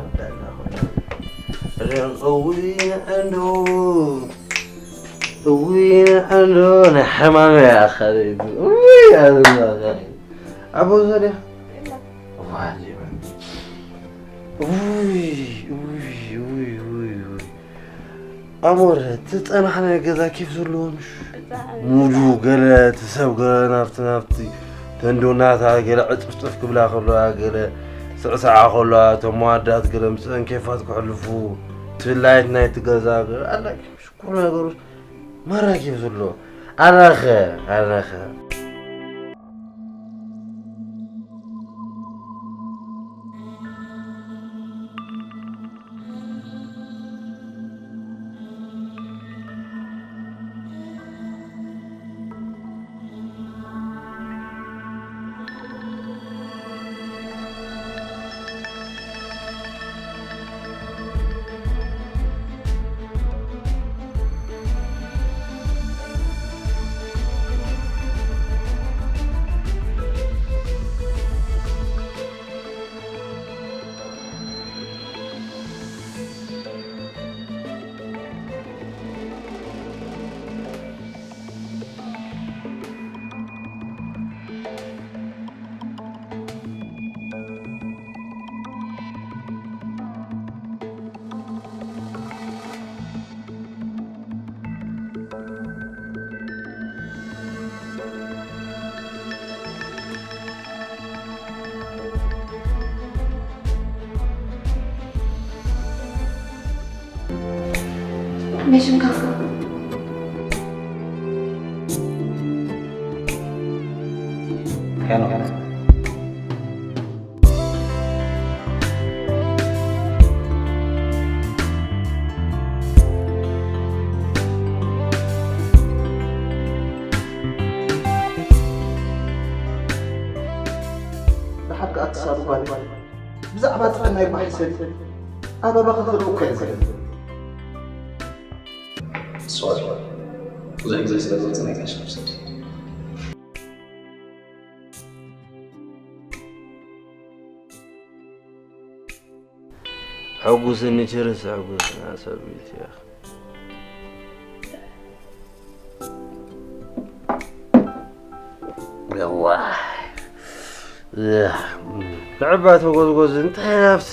እውይ እንዶ እውይ እንዶ ናይ ሕማመ ኣኻሪቱ እውይ ኣዝና ኣቦ ዘሪኻ ኣሞር እቲ ዝፀናሕናዮ ገዛ ኬፍ ዘለዎ ምሽ ሙሉ ገለ እቲ ሰብ ገለ ናብቲ ናብቲ ተንዶናታ ገለ ዕፅፍፅፍ ክብላ ከለዋ ገለ ስዕስዓ ከለዋ እቶም መዋዳት ገለ ምፅአን ኬፋት ክሕልፉ ትላይት ናይቲ ገዛ ገለ ኣላ ኩሉ ነገሩ ማራ ኬፍ ዘለዎ ኣነኸ ኣነኸ መሽንካ ሄኖክ ብሓቂ ኣትሳሉ ጓል ብዛዕባ ጥዕናይ እኳ ሕሰቢ ኣበባ ክኽርኢ እኮ እየ ዝኽእል ሶሪ ብዙሕ ግዜ ስለ ዘፅናይካ ሽፍሰድ ሕጉስኒ ችርስ ሕጉስና ሰብይቲ እያ ዋይ፣ እህ፣ ንዕባ ተጎዝጎዝ እንታይ ናብቲ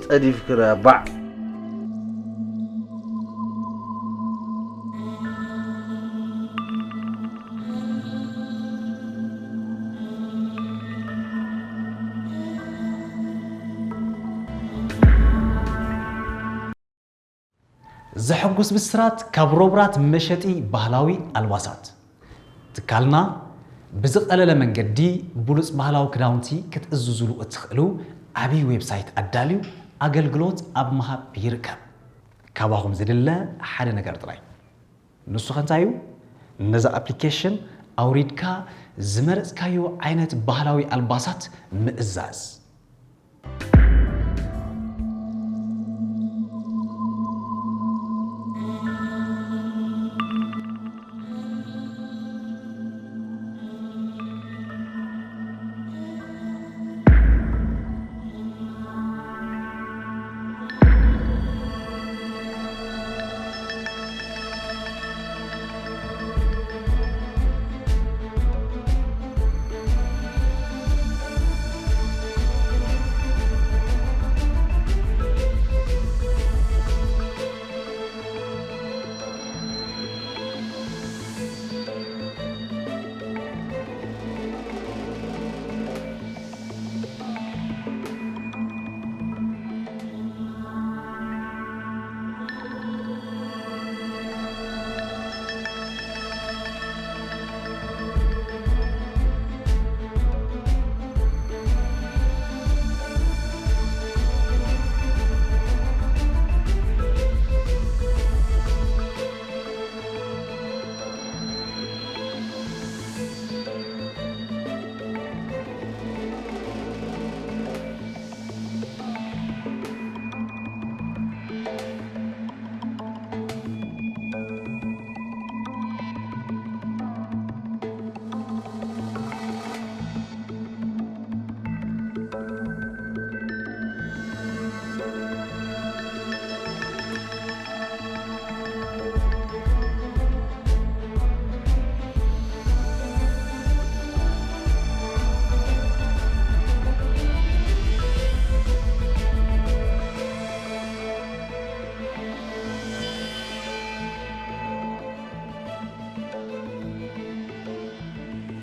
ጠዲፍክና ባዕ። ዘሐጉስ ብስራት ካብ ሮብራት መሸጢ ባህላዊ ኣልባሳት። ትካልና ብዝቐለለ መንገዲ ብሉጽ ባህላዊ ክዳውንቲ ክትእዝዙሉ እትኽእሉ ዓቢ ዌብሳይት ኣዳልዩ ኣገልግሎት ኣብ ምሃብ ይርከብ። ካባኹም ዝድለ ሓደ ነገር ጥራይ። ንሱ ከ እንታይ እዩ? ነዛ ኣፕሊኬሽን ኣውሪድካ ዝመረጽካዮ ዓይነት ባህላዊ ኣልባሳት ምእዛዝ።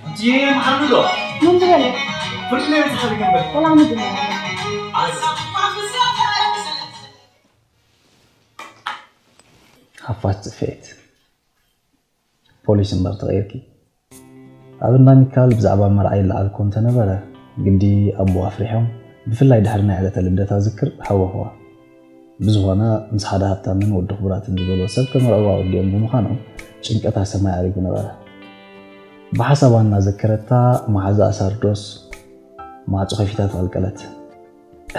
ኣንትየ መሓሪ ዶ? መን ዝበለ? ፍርዲ ናይ ቤተሰብ ይገበር። ሰላም ይግበር። ኣዝ- ሃፋት ጽፍኤት ፖሊስ እምበር ተቐይርኪ። ኣብ እንዳ ሚካል ብዛዕባ መርዓ ይለዓል እኮ እንተነበረ፣ ግዲ ኣቦ ኣፍሪሖም፣ ብፍላይ ድሕሪ ናይ ዕለተ ልደታ ዝክር ሃወኽዋ። ብዝኾነ፣ ምስ ሓደ ሃብታምን ወዲ ክቡራትን ዝበልዎ ሰብ ከመርዕዋ ወዲኦም ብምዃኖም፣ ጭንቀታ ሰማይ ኣሪጉ ነበረ። ብሓሳባ እናዘከረታ፣ መሓዛኣ ሳርዶስ ማዕጾ ከፊታ ተቐልቀለት።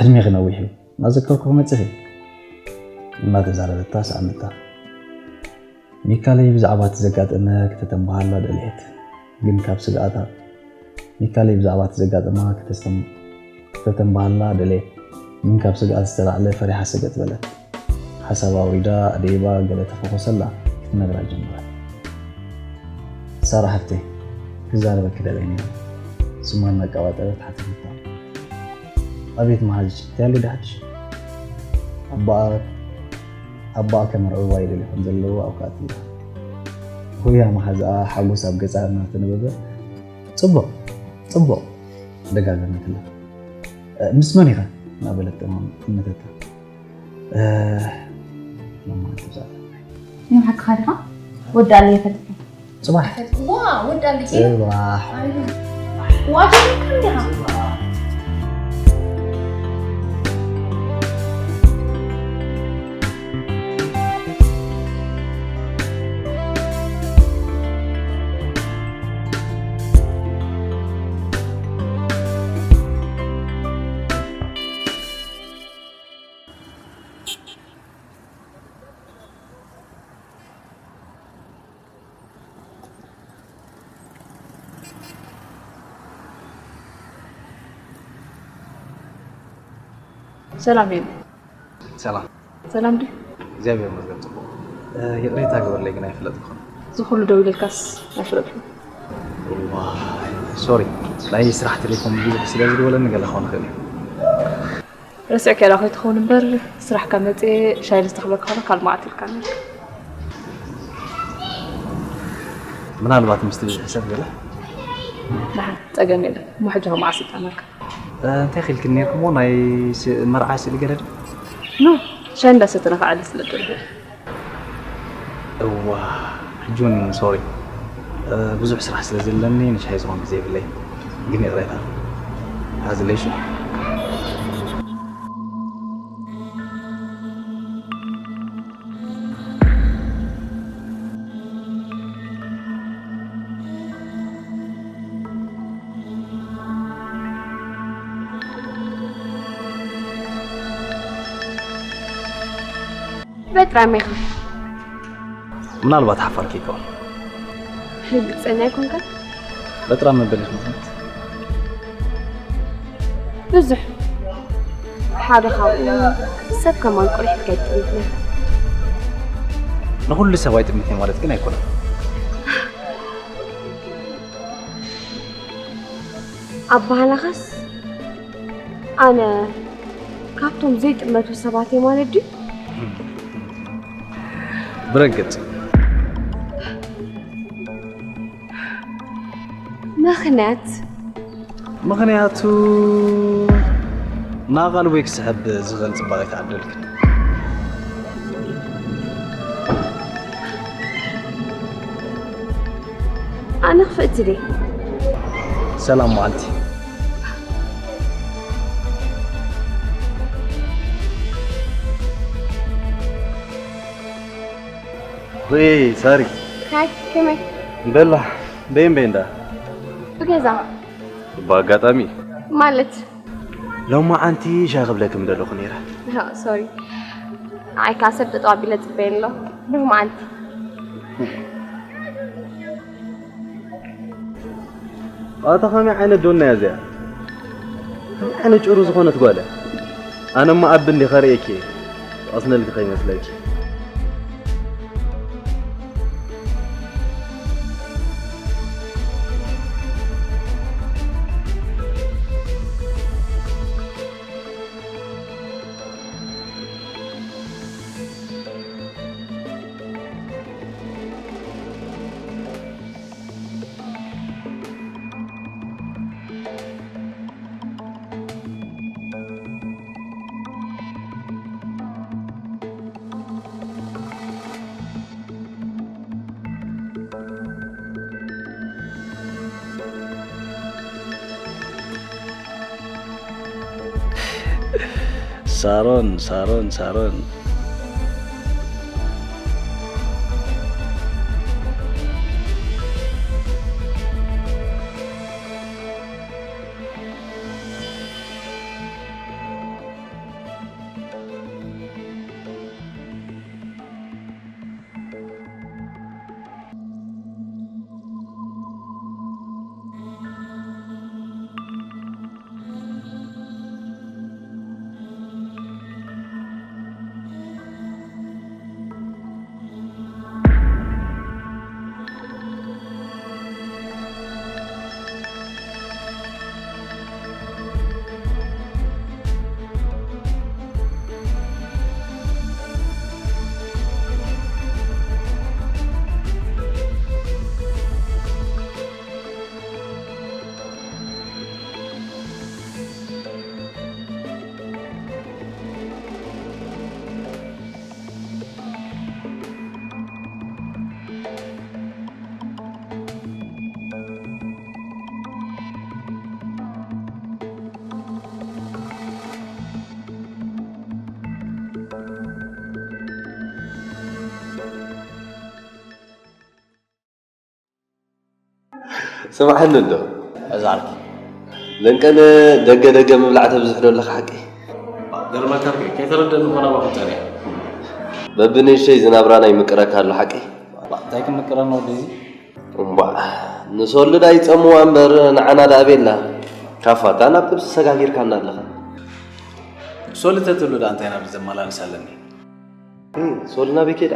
"ዕድሜኺ ነዊሕ እዩ፣ እናዘከርኩ ክመጽእ እዩ" እናተዛረበታ ሰኣነታ። ሚካለይ ብዛዕባ እቲ ዘጋጠመ ክተተንብሃላ ደልየት፣ ግን ካብ ስግኣታ፣ ሚካለይ ብዛዕባ እቲ ዘጋጠማ ክተስተም-፣ ክተተንብሃላ ደልየት፣ ግን ካብ ስግኣት ዝተላዕለ ፈሪሓ ሰገጥ በለት። ሓሳብ ኣውሪዳ፣ ኣደይባ ገለ ተፈኾሰላ፣ ክትነግራ ጀመረት። "ሳራ ሓፍተይ፣ ክዛረበኪ ደልየ ነይረ" ስማ እናቀባጠረት ሓተተታ። "ኣቤት መሓዝሽ፣ እንታይ ኣሎ ድሓድሽ?" ኣባኣ ኣባኣ ከመርዕዋ ይደልዩ ከም ዘለዉ ኣውቃዕትላ። ሆያ መሓዛኣ ሓጎስ ኣብ ገጻ እናተነበበ፣ "ጽቡቕ፣ ጽቡቕ" ደጋገመትላ። "እ፣ ምስ መን ኢኻ?" እናበለት ተማም-፣ ጠመተታ። "እ፣ ሎማዓንቲ ብዛዕባ" ንብሓቂ ዲኻ? ወዲ ኣለየ ፈልጥካ። ጽባሕ። ዋ፣ ወዲ ኣለየ። ጽባሕ። ዋሽ እንዲኻ። ሰላም እዩ። ሰላም። ሰላም ድዩ? እግዚኣብሔር ይመስገን ጽቡቕ። እ፣ ይቕሬታ ግበረለይ ግን ኣይፈለጥኩኹን። እዚ ኩሉ ደው ኢለልካስ ኣይፈለጥኩን። ዋይ፣ ሶሪ። ናይ ስራሕ ቴሌፎን ብዙሕ ስለ ዝደወለኒ ገለ ክኸውን ይኽእል እዩ። ረሲዕካያ ከይትኸውን እምበር፣ ስራሕካ መጽየ ሻሂ ልስተኽብለካ ከሎ ካልእ መዓልቲ ኢልካኒ። ምናልባት ምስቲ ብዙሕ ሰብ ገለ። ደሓን፣ ጸገም የለን። እሞ ሕጂ ከ መዓስ ይጠዓመልካ? እ፣ እንታይ ኢልክኒ ነይርክሞ? ናይ ስ-፣ መርዓ ስእሊ ገለ ድዩ? ኖ፣ ሻሂ እንዳሰተና ክዓሊ ስለ ደለኹ። እዋ፣ ሕጂ እውን ሶሪ። እ፣ ብዙሕ ስራሕ ስለ ዘለኒ ንሻሂ ዝኸውን ግዜ የብለይ። ግን ይቕሬታ። ሓዝለይ ሽዑ። በጥራም ኢኻ። ምናልባት ሓፋር ከይከውን። ርግጸኛ ኣይኮንካን? በጥራም መበል ኢኻ ማለት? ብዙሕ። ሓደ ካብኡ ሰብ ከማን ቁሪሕ ከይጥምት። ንኹሉ ሰብ ኣይጥምት ማለት ግን ኣይኮነን። ኣባህላኻስ ኣነ ካብቶም ዘይጥመቱ ሰባት እየ ማለት ድዩ? ብረግጽ። ምኽንያት? ምኽንያቱ ንኣቓልቦይ ክስሕብ ዝኽእል ጽባቐ ኣይተዓደልክን። ኣነ ክፍእቲ ድየ? ሰላም መዓልቲ። ወይ ሳሪ። ሃይ፣ ከመይ? በላ፣ በይን በይን ዳ። ብገዛ። ብኣጋጣሚ። ማለት? ሎማዓንቲ ሻሂ ክብለኪ ምደለኹ ነይረ። ሃ፣ ሶሪ። ንዓይ ከኣ ሰብ ጠጠው ኣቢለ ጽበየን ኣሎ። ሎማዓንቲ። ኣታ ከመይ ዓይነት ዶና እያ እዚኣ? ከመይ ዓይነት ጭሩ ዝኾነት ጓል እያ? ኣነማ ኣብ እንዲ ከርእየኪ እየ። ዝቐስነልኪ ከይመስለኪ። ሳሮን፣ ሳሮን፣ ሳሮን። ስምዓኒ እንዶ። እዛልኩ። ለንቀነ ደገ ደገ ምብላዕ ተብዝሕ ዶ ኣለኻ ሓቂ? ገርመካ እኮ፣ ከይተረደኒ እኮ ናባኹም ጸኒሐ። በብንእሽተይ ዝናብራና ይምቅረካ ኣሎ ሓቂ? እንታይ ክምቅረና ወደዚ? እምቧዕ፣ ንሶልዳ ይጸምዋ እምበር ንዓና ደኣ ቤላ። ካፋታ ናብ ጥብሲ ሰጋጊርካና ኣለኻ። ሶሊ ተትህሉ ደኣ እንታይ ናብዚ ዘመላልስ ኣለኒ? እም፣ ሶሊ ናበይ ከይዳ?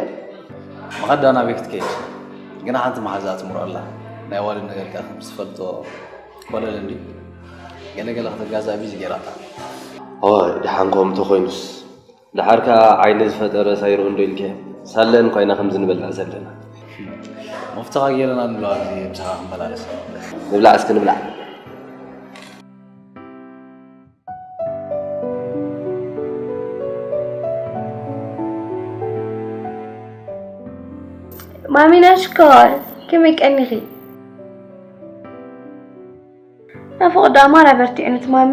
መኸዳ ናበይ ክትከይድ? ግና ሓንቲ መሓዛ ትምሮ ኣላ። ናይ ዋሊ ነገር ከኣ ከም ዝፈልጦ ኮለል እንዲ ገለገለ ከተጋዛ ቢዚ ጌራታ። ኦይ፣ ደሓን ከምኡ ተኾይኑስ። ደሓር ከኣ ዓይኒ ዝፈጠረ ሳይርኡ እንዶ ኢልከ ሳለን ኮይና ከምዚ ንበልዕ ዘለና። መፍትኻ ጌረና ንብላ ኣብዚ ምሳኻ ክንመላለስ። ንብላዕ እስኪ ንብላዕ። ማሚና ሽኮር፣ ከመይ ቀኒኺ? ናፍቖት ደኣ ማራ በርቲዑኒ ትማሚ።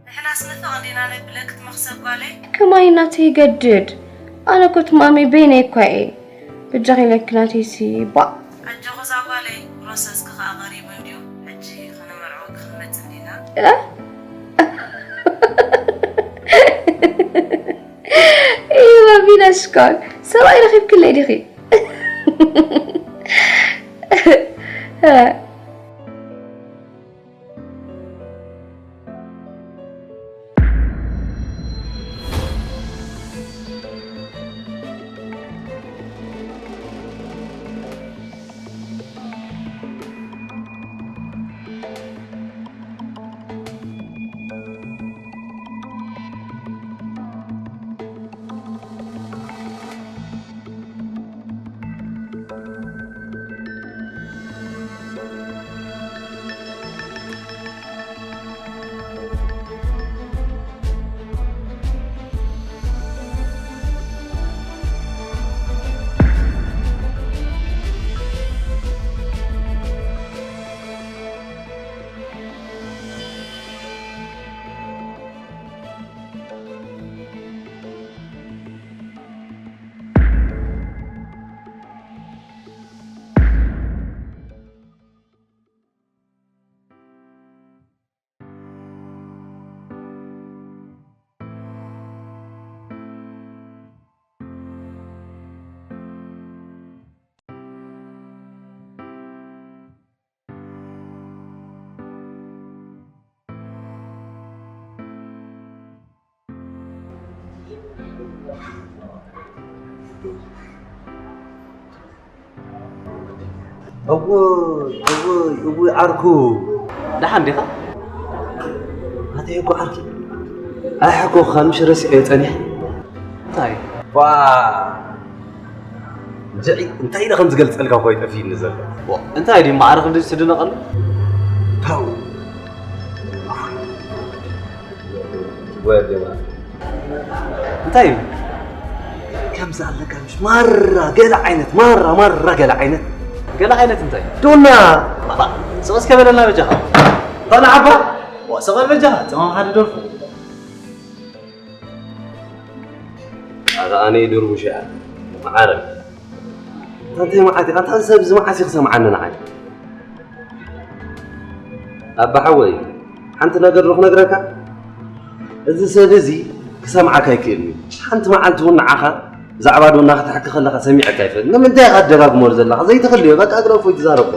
ንሕናስ ንፍቕ እንዲና ነብለኪ ትመኽሰብ ጓለይ። ከማይ እናተ ይገድድ። ኣነ እኮ ትማሚ በይነይ እኳ እየ። በጃኺ ኢለኪ ናተይሲ ባእ። ኣጆኺ እዛ ጓለይ፣ ፕሮሰስኪ ከኣ ቀሪቡ እንድዩ። ሕጂ ክንምርዖ ክንመጽእ እንዲና። እ? እይ ማሚና ሽኮር፣ ሰብኣይ ረኺብክለይ ዲኺ? እውይ እውይ እውይ ዓርኩ ደሓን ዲኻ? ኣተይ እኮ ዓርኪ ኣይሓኮኻን ምሽ ረሲዐዮ ጸኒሐ። እንታይ? ዋ ጅዒ እንታይ ኢለ ከም ዝገልጸልካ እኮ ይጠፍእኒ ዘሎ። ዋ እንታይ ድዩ ማዕረ ክንዲ ትድነቐሉ? ተው ወደባ እንታይ እዩ? ከምዚ ኣለካ ምሽ ማራ ገለ ዓይነት ማራ ማራ ገለ ዓይነት ገለ ዓይነት እንታይ ዶና ስቕ እስከ በለና በጃኻ። እንኳን ዓባ ስቕ በል በጃኻ። ጸማም ሓደ ደርፉ ኣታ ኣነ ድርቡሽ እያ መዓረ። ኣንተ መዓት ኣንተ ሰብ እዚ መዓስ ክሰምዓኒ ንዓይ ኣባ ሓወይ ሓንቲ ነገር ዶ ክነግረካ እዚ ሰብ እዚ ክሰምዓካ ኣይክእልን እዩ ሓንቲ መዓልቲ እውን ንዓኻ ብዛዕባ ዶና ክትሕኪ ከለኻ ሰሚዐካ ኣይፈልጥ ንምንታይ ኢኻ ትደጋግሞ ዘለኻ ዘይትኽልዮ በቃ ግረፎ ይትዛረቦ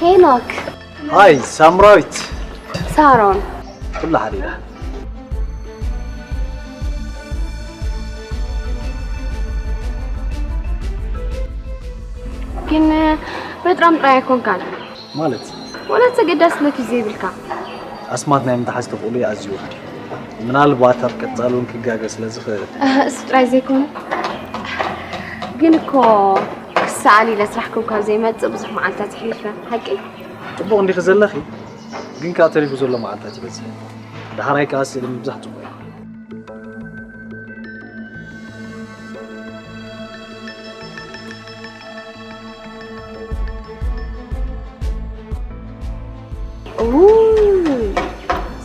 ሄኖክ። ሃይ ሳምራዊት። ሳሮን። ኩሉ ሓዲዳ። ግን በጣም ጥራይ ኣይኮንካን። ማለት ወላ ተገዳስነት እዩ ዘይብልካ። ኣስማት ናይ ምትሓዝ ተኽእሎ ኣዝዩ ውሑድ እዩ። ምናልባት ኣብ ቀጻሊ እውን ክጋገ ስለ ዝኽእል። እሱ ጥራይ ዘይኮነ ግን እኮ ክሰኣል ኢለ ስራሕ ክብ ካብ ዘይመጽእ ብዙሕ መዓልታት ይሕሊፈ። ሓቂ? ጽቡቕ እንዲኺ ዘለኺ፣ ግን ከኣ ተሪፉ ዘሎ መዓልታት ይበዝሕ። ዳሕራይ ከኣ ስእሊ ምብዛሕ ጽቡቕ እዩ።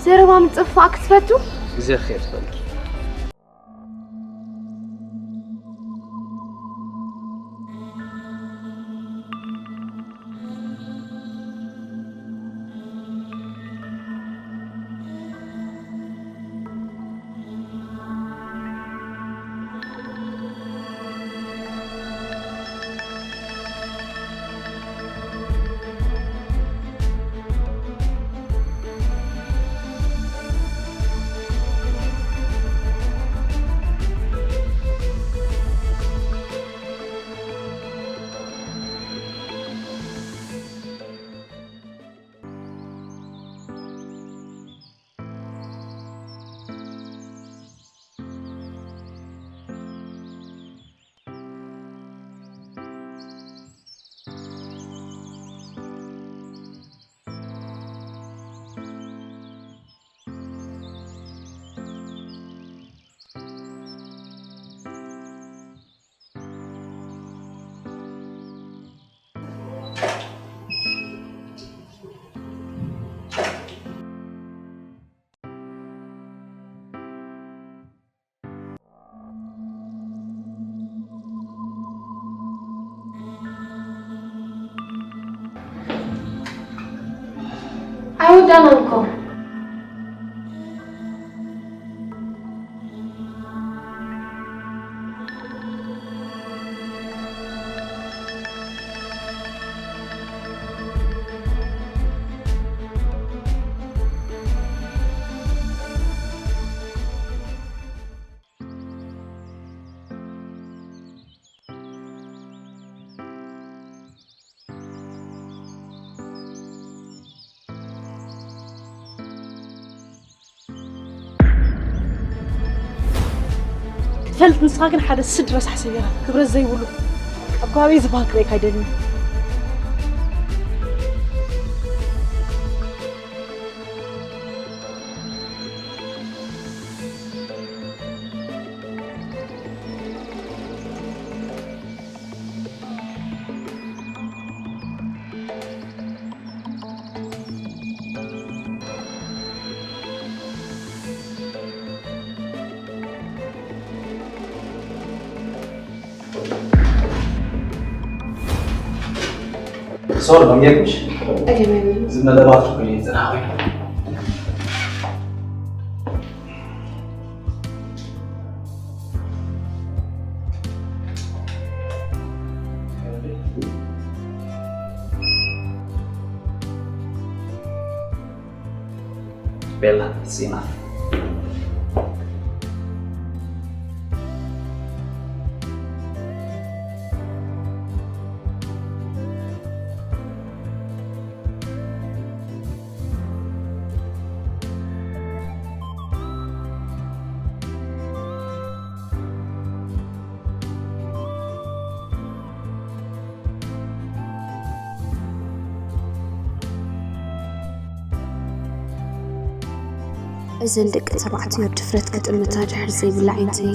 ዘረባ ምጽፋእ ክትፈቱ? ግዜ ክኸይድ ትፈልጊ። ኣይወዳናን እኮ። ትፈልጥ ንስኻ ግን ሓደ ስድ ረሳሕ ሰብ ኢኻ፣ ክብረት ዘይብሉ። ኣብ ከባቢ ዝበሃል ክርእየካ ኣይደልን። ሶሪ ደንጌኩሽ። ኣይደመኒ። ዝመደባት ኩሉ ይጽናሕ ወይ። ቤላ ሲና። እዘን ደቂ ተባዕትዮ ድፍረት ክጥምታ ድሕር ዘይብላ ዓይንተይ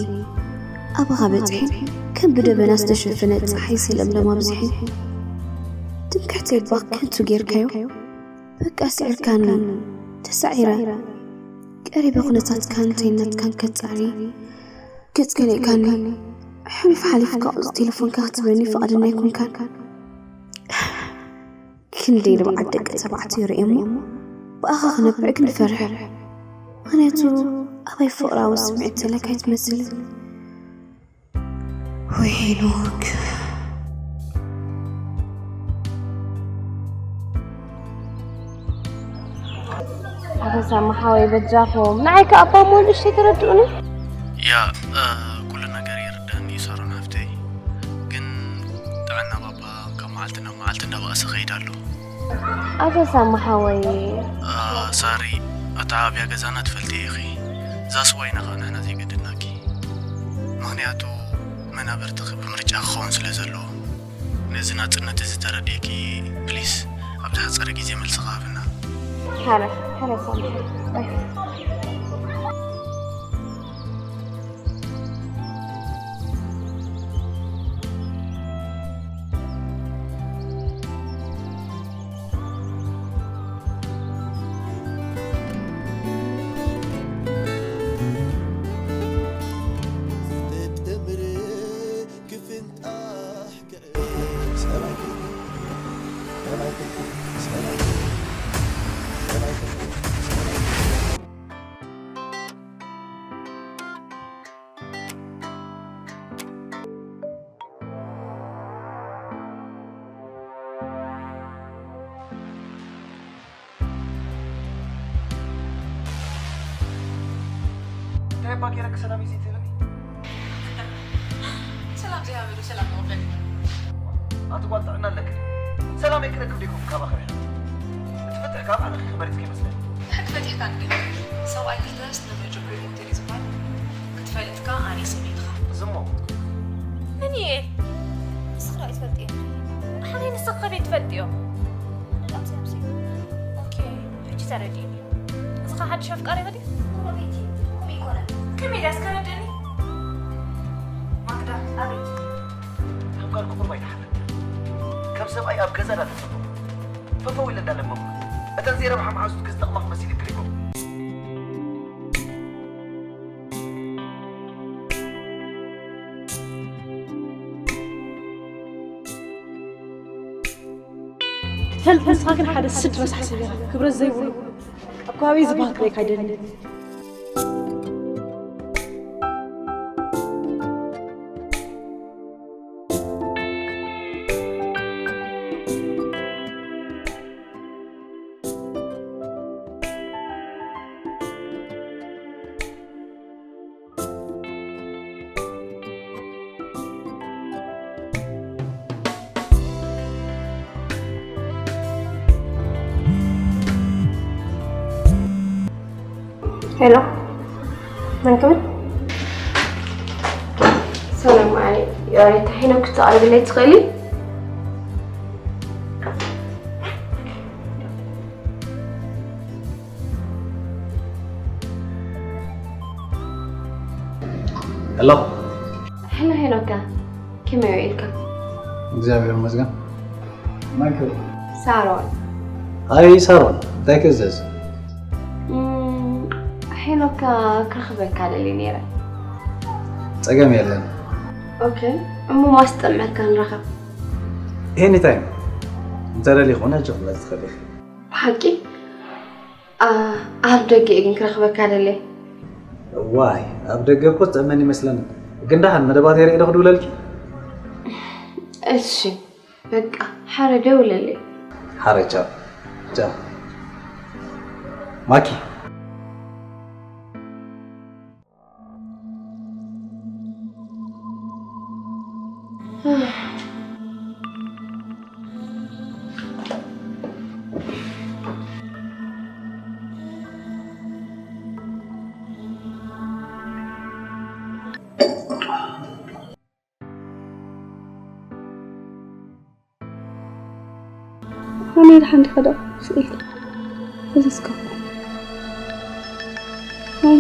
ኣባኻ በጺሐን ከም ብደበና ዝተሸፈነ ጸሓይ ሰለምለም ኣብዚሐን ትምክሕተይ ባክ ከንቱ ጌርካዮ በቃ ስዒርካኒ ተሳዒረ ቀሪበ ኩነታትካን እንተይነትካን ከጻሪ ገጽ ገሊእካኒ ሕሉፍ ሓሊፍካ ኣብዚ ቴሌፎንካ ክትብለኒ ፍቓደኛ ኣይኮንካን ክንደይ ንብዓት ደቂ ተባዕትዮ ርእየ እሞ ብኣኻ ክነብዕ ክንፈርሕ ምኽንያቱ ኣባይ ፍቕራዊ ስምዒት ዘለካ ኣይትመስልን ወይ ሄኖክ ኣቶ ሳሚ ሓወይ በጃኹም ንዓይ ከኣ እባ እሞ ንእሽተይ ተረድኡኒ። ያ፣ እ፣ ኩሉ ነገር ይርዳኒ ሳሮን ሃፍተይ። ግን ጥዕና ባባ ካብ መዓልቲ ናብ መዓልቲ እንዳበኣሰ ከይድ ኣሎ። ኣቶ ሳሚ ሓወይ። እ፣ ሳሪ፣ ኣተዓባብያ ገዛና ትፈልጥዮ ኢኺ። እዛ ስዋ ኢና ኸኣ ንሕና ዘይገደድናኪ። ምኽንያቱ መናብርትኺ ብምርጫ ክኸውን ስለ ዘለዎ። ነዚ ናጽነት እዚ ተረዲእኪ፣ ፕሊስ፣ ኣብ ዝሓጸረ ግዜ መልሲ ክሃብና። ሓረ፣ ሓረ ሳሚ። ባይ። እንታይ እባ ገይረኪ ሰላም እየ ዘይትብልኒ? ሰላም ዘይሃበሉ ሰላም መወፈኒ። ኣቲ ጓል ጥዕና ኣለኪ። ሰላም ኣይክረክብ ዲኩም ካብ ኣኽርያ። እቲ ፍትሕ ካብ ኣነ ክመሪጽ ከይመስለኒ። ብሕቂ ፈቲሕካ እንዲኻ። ሰብኣይ ክልተ ነብረ ጅብሪል ሞቴል እዩ ዝበሃል። ክትፈልጥ ከኣ ኣነ ሰበይትኻ። ዝሞ። መን እየ? ንስኺ ዶ ኣይትፈልጥዮ? ሓረይ ንስኺ ከመይ ትፈልጥዮ? ኣነ ዳምሲ ዳምሲ። ኦኬ፣ ሕጂ ተረዲእኒ። እዚ ኸ ሓድሽ ኣፍቃሪኺ ድዩ? ጎረቤት እዩ። ከምኡ ይኮነ። ከመይ ኢላ እስከ ረድእኒ? ማክዳ። ኣቤት። ከም ጓል ክቑርባ ኣይትሓተት። ከም ሰብኣይ ኣብ ገዛ እንዳተጸበኹ። ፈፈው ኢለ እንዳለመንኩ። እተን ዘይረብሓ መሓዙትኪ ዝጠቕማ ክመሲልኪ ርኢኹ። ትፈልጥ ንስኻ ግን ሓደ ስድ ረሳሕ ሰብ ኢኻ። ክብረት ዘይብሉ። ኣብ ከባቢ ዝበሃል ክረይካ ኣይደልን። ሄሎ፣ መን ክብል? ሰላም፣ ኣይ፣ ኣይ፣ ታሒኖም ክትዛረብለይ ትኽእሊ? ሄሎ። ሄሎ ሄኖካ፣ ከመይ ውዒልካ? እግዚኣብሔር ይመስገን። መን ክብል? ሳሮን። ኣይ ሳሮን፣ እንታይ ክእዘዝ? እም፣ ሄኖካ ክረኽበካ ደልየ ነይረ። ጸገም የለን። ኦኬ፣ እሞ ማስጠመካ ንራኸብ። ኤኒ ታይም። እንተ ደሊኹ እውን ሕጂ ክመጽእ ትኽእል ኢኺ። ብሓቂ? ኣ-፣ ኣብ ደገ እየ ግን ክረኽበካ ደልየ። ዋይ፣ ኣብ ደገ እኮ ዝጥዕመኒ ይመስለኒ። ግን ደሓን መደባተይ ርኤ ዶ ክድውለልኪ? እሺ፣ በቃ ሓረ ደውለለይ። ሓረ፣ ቻው። ቻው። ማኪ። ኣነ ድሓን ዲኻ ደኣ ስኢልካ? እዚ እስከ። ኣይ።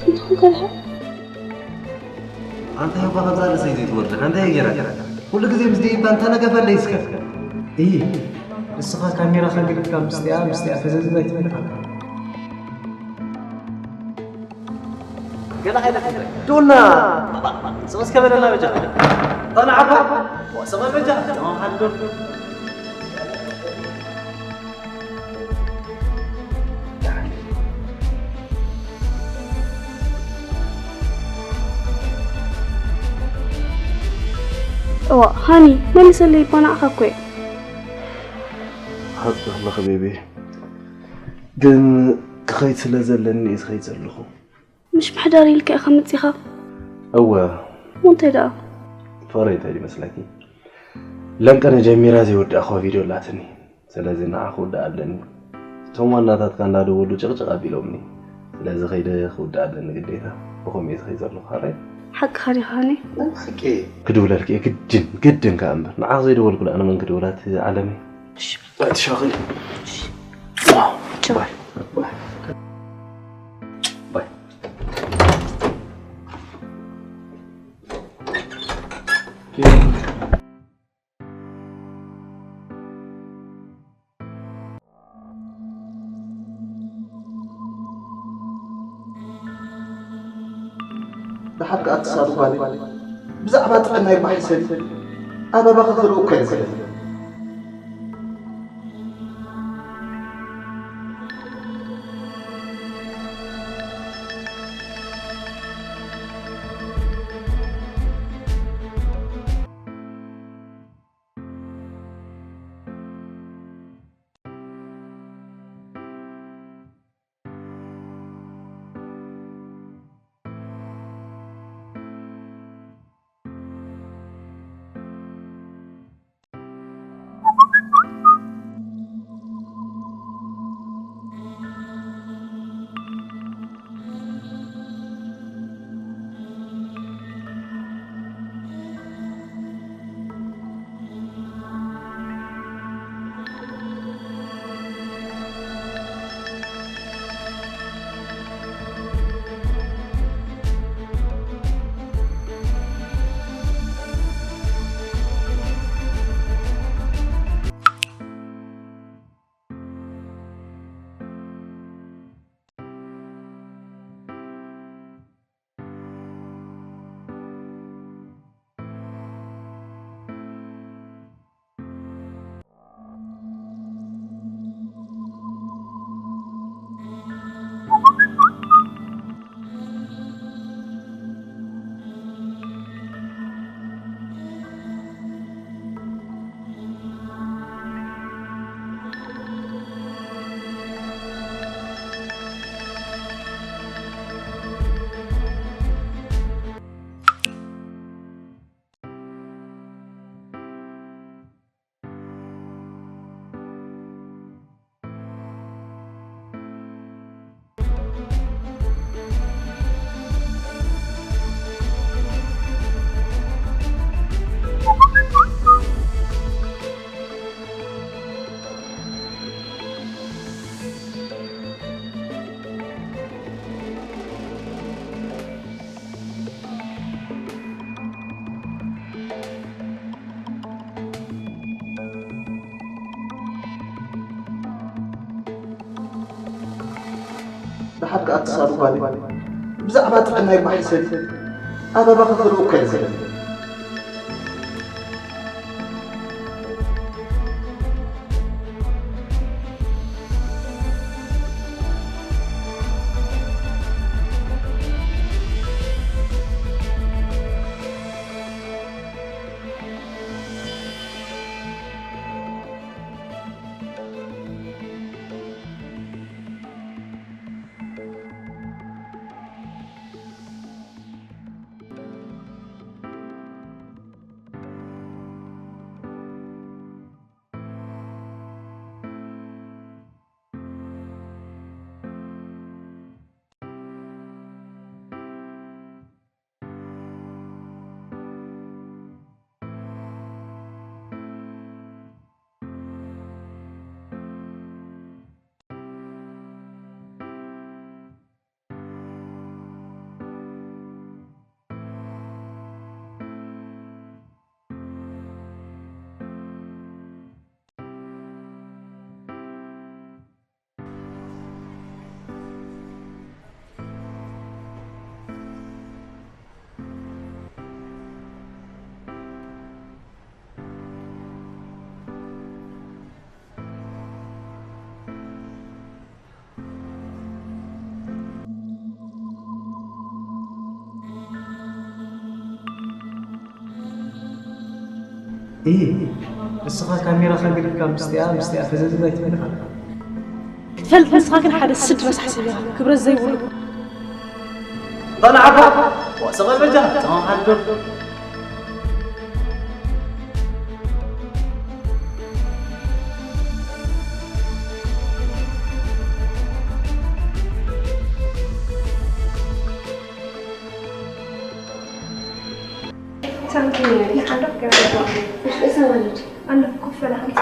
እንታይ እኳ ድሓን? ኣንታ እኳ ከምዛ ርእሰይ ዘይትወርድ፣ ኣንታ እየ ጌራ። ኩሉ ግዜ ምስ ደይባ እንተነገፈለይ እስከ። እይ፣ ንስኻ ካሜራኻ ገዲፍካ ምስቲኣ፣ ምስቲኣ ፈዘዝ ኣይትብል ኢኻ። ገለ ዓይነት እንታይ? ዶና! ስቕ እስከ በለና በጃ። ዶና ዓባ! ስቕ በል በጃ። ተማም ሓዶ። እዋ ሃኒ፣ መልሰለይ እባ ንዓኻ እኮ እየ። ሓቂ ኣለኺ ቤቢ፣ ግን ክኸይድ ስለ ዘለኒ እየ ዝኸይድ ዘለኹ። ምሽ ምሕዳር ኢልካ ኢኻ መጺኻ? እወ። እሞ እንታይ ደኣ? ፍቕረይ እንታይ ይመስለኪ? ለምቀነ ጀሚራ ዘይወዳእኽዋ ቪድዮ ኣላትኒ። ስለዚ ንዓ ክውዳእ ኣለኒ። እቶም ዋናታትካ እንዳደወሉ ጭቕጭቕ ኣቢሎምኒ። ስለዚ ከይደ ክውዳእ ኣለኒ ግዴታ። ብኸምኡ እየ ዝኸይድ ዘለኹ፣ ሓራይ? ሓቅኻ ዲኻ ሃኒ? ሓቂ። ክድውለልኪ እየ፣ ግድን፣ ግድን ከኣ እምበር። ንዓኺ ዘይደወልኩ ደኣ ንመን ክድውላ እቲ ዓለመይ? እሺ። ባይ፣ ትሻኽሊ። እሺ። ቻው። ባይ። ባይ። ባይ። ደሓር ከኣ ትሳዱ ጓለይ፣ ብዛዕባ ጥዕናይ እባ ሕሰቢ። ኣበባ ክርኢ እኮ እየ ዝደሊ። ደሓር ከኣ ትሳዱ ጓለይ፣ ብዛዕባ ጥዕናይ እባ ሕሰቢ። ኣበባ ክርኢ እኮ እየ ዝደሊ። እይ፣ ንስኻ ካሜራኻ ገዲፍካ ምስቲኣ ምስቲኣ ፈዘዝ ኣይትበል ኢኻ። ክትፈልጥ ንስኻ ግን ሓደ ስድ ረሳሕ ሰብ ኢኻ፣ ክብረት ዘይብሉ። ጣና ዓባ፣ ዋሰቐ በጃ፣ ጣና ሓድር። ሳንቲም ይሓንዶ ገረባ። እሺ፣ እሰማለች። ኣነ ኮፍ በላ ሓንቲ።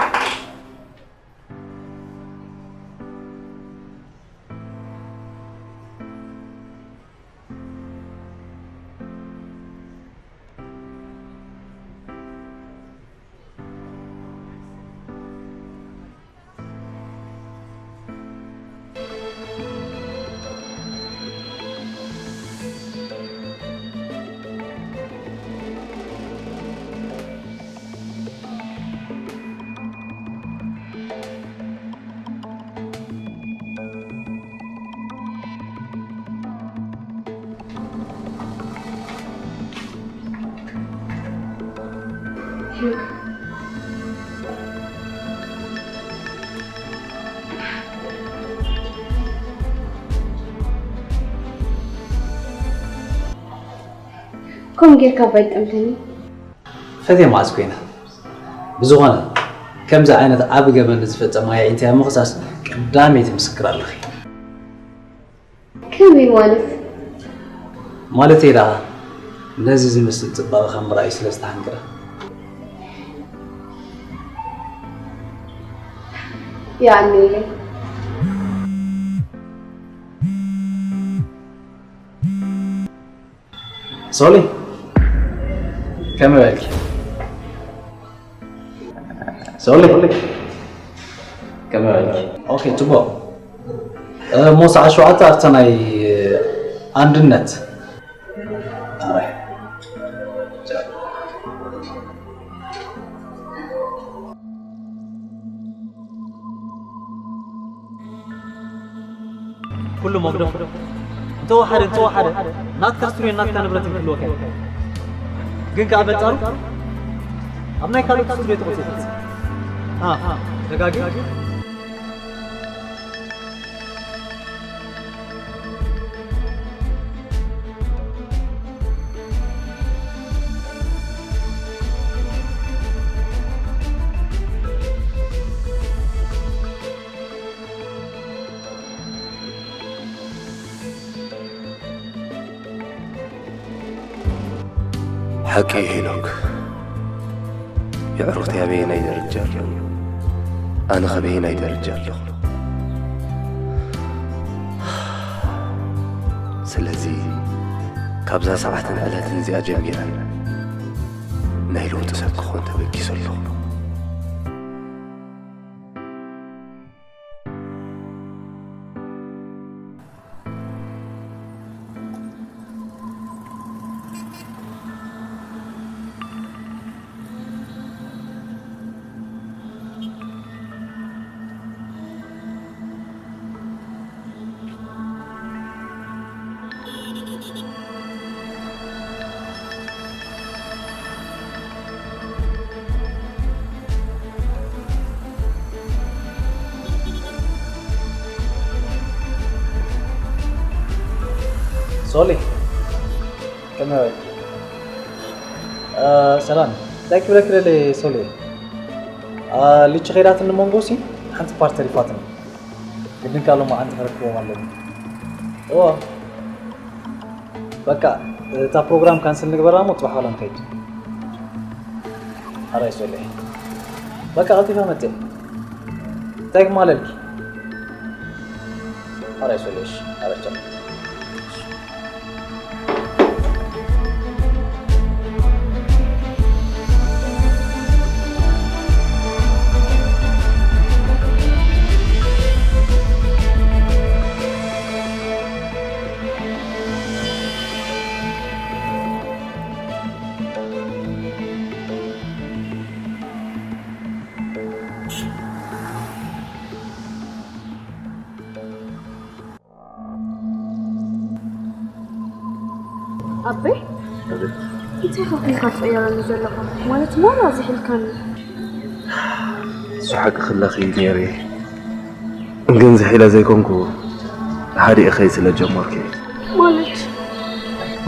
ከምኡ ጌርካ እባ ኣይትጠምተኒ። ፈትየ መዓዝ ኮይና? ብዝኾነ፣ ከምዚ ዓይነት ዓቢ ገበን ንዝፈጸማ የዒንተይ ኣብ ምኽሳስ ቀዳመይቲ ምስክር ኣለኺ። ከመይ ማለት? ማለተይ ደኣ፣ ነዚ ዝመስል ጽባቐ ካብ ምርኣይ ስለ ዝተሃንገረ። የቐንየለይ። ሶሊ፣ ከመይ በልኪ? ሶሊ፣ ከመይ በልኪ? ኦኬ፣ ጽቡቕ። እ፣ እሞ ሰዓት ሸውዓተ ኣብታ ናይ፣ እ፣ ኣንድነት። ኣራይ። ኩሉ መጉደፍ እንተወሓደ፣ እንተወሓደ ናትካ ስቱድዮን ናትካ ንብረትን ክህልወካ እዩ። ግን ከኣ በንጻሩ ኣብ ናይ ካልኦት ስቱድዮ ተቖጺርካ። ኣ፣ ደጋጊም። ሓቂ እዩ ሄኖክ። የዕሩኽተይ ኣበየናይ ደረጃ ኣለዉ? ኣነ ከ በየናይ ደረጃ ኣለኹ? ስለዚ ካብዛ ሰዓትን ዕለትን እዚኣ ጀሚረ ናይ ለውጢ ሰብ ክኾን ተበጊሰ ኣለኹ። ሶሊ፣ ከመይ በልኪ? እ፣ ሰላም። እንታይ ክብለኪ ደልየ ሶሊ? እ፣ ሊቺ ከይዳትኒ መንጎ ሲ ሓንቲ ፓርት ተሪፋትኒ። ግድን ከኣ ሎማዓንቲ ክረክቦም ኣለኒ። እወ። በቃ፣ እታ ፕሮግራም ካንስል ንግበራ እሞ ጽባሕ ዋላ ንኸይድ። ኣራይ ሶሊ። በቃ፣ ቀልጢፈ መጽእ። እንታይ ክማለልኪ? ኣራይ ሶሊ፣ እሺ፣ ኣራይ ቻው። ኣበይ? ኣቤት። እንታይ ኢኻ ኮንካ ትቕየረሉ ዘለኻ? ማለት ማራ ዝሒልካኒ። እሱ ሓቂ ክለኺ ነይረ። ግን ዝሒለ ዘይኮንኩ፣ ሃዲኤ ኸይድ ስለ ጀመርኩ። ማለት?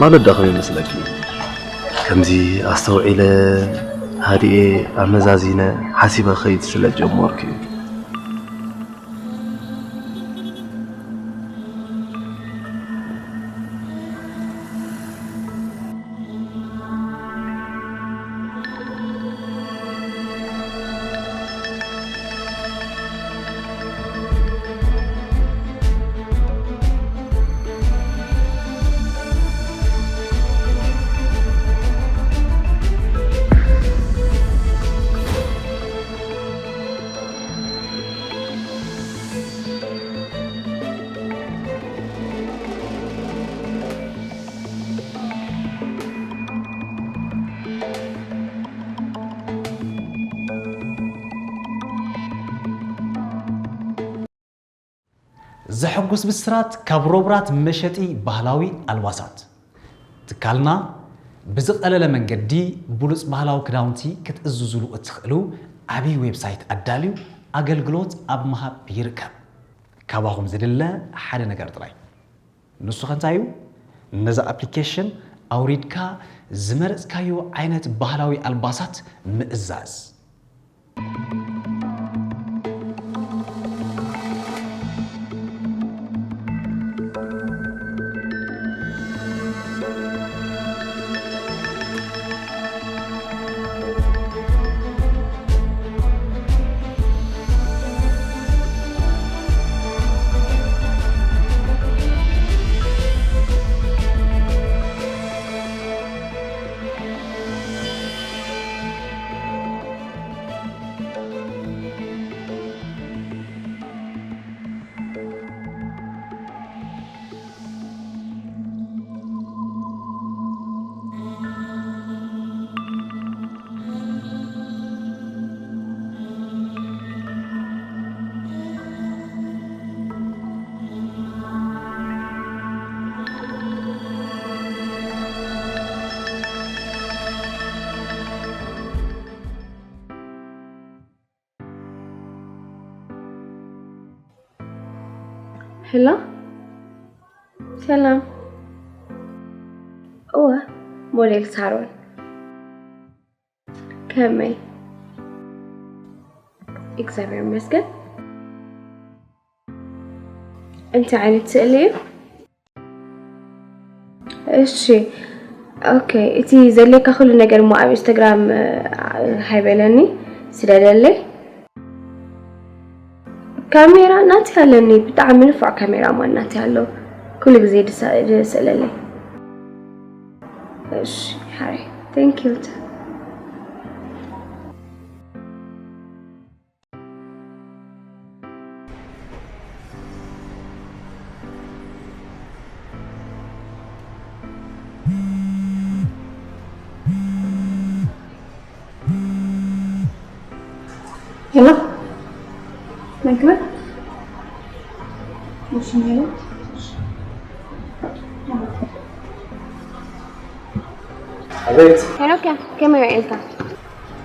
ማለት ዶ ከመይ ይመስለኪ? ከምዚ ኣስተውዒለ፣ ሃዲኤ፣ ኣመዛዚነ፣ ሓሲበ ኸይድ ስለ ጀመርኩ። ዘሐጉስ ብስራት ካብ ሮብራት መሸጢ ባህላዊ ኣልባሳት። ትካልና ብዝቐለለ መንገዲ ብሉጽ ባህላዊ ክዳውንቲ ክትእዝዙሉ እትኽእሉ ዓቢ ዌብሳይት ኣዳልዩ ኣገልግሎት ኣብ ምሃብ ይርከብ። ካባኹም ዝድለ ሓደ ነገር ጥራይ። ንሱ ከ እንታይ እዩ? ነዛ ኣፕሊኬሽን ኣውሪድካ ዝመረጽካዮ ዓይነት ባህላዊ ኣልባሳት ምእዛዝ። ሄሎ፣ ሰላም። እወ፣ ሞዴል ሳሮን። ከመይ? እግዚኣብሔር ይመስገን። እንታይ ዓይነት ስእሊ እዩ? እሺ፣ ኦኬ። እቲ ዘድልየካ ኩሉ ነገር እሞ ኣብ ኢንስታግራም፣ እ፣ ሃይ በለኒ፣ ስደደለይ። ካሜራ ናተይ ኣለኒ፣ ብጣዕሚ ንፉዕ ካሜራማን ናተይ ኣሎ። ኩሉ ግዜ ድስ-፣ ድስእለለይ። እሺ፣ ሓራይ። Thank you። ሄሎ፣ መን ክብል? እሺ፣ ሄሎ። ኣቤት። ሄኖክ፣ ከመይ ውዒልካ?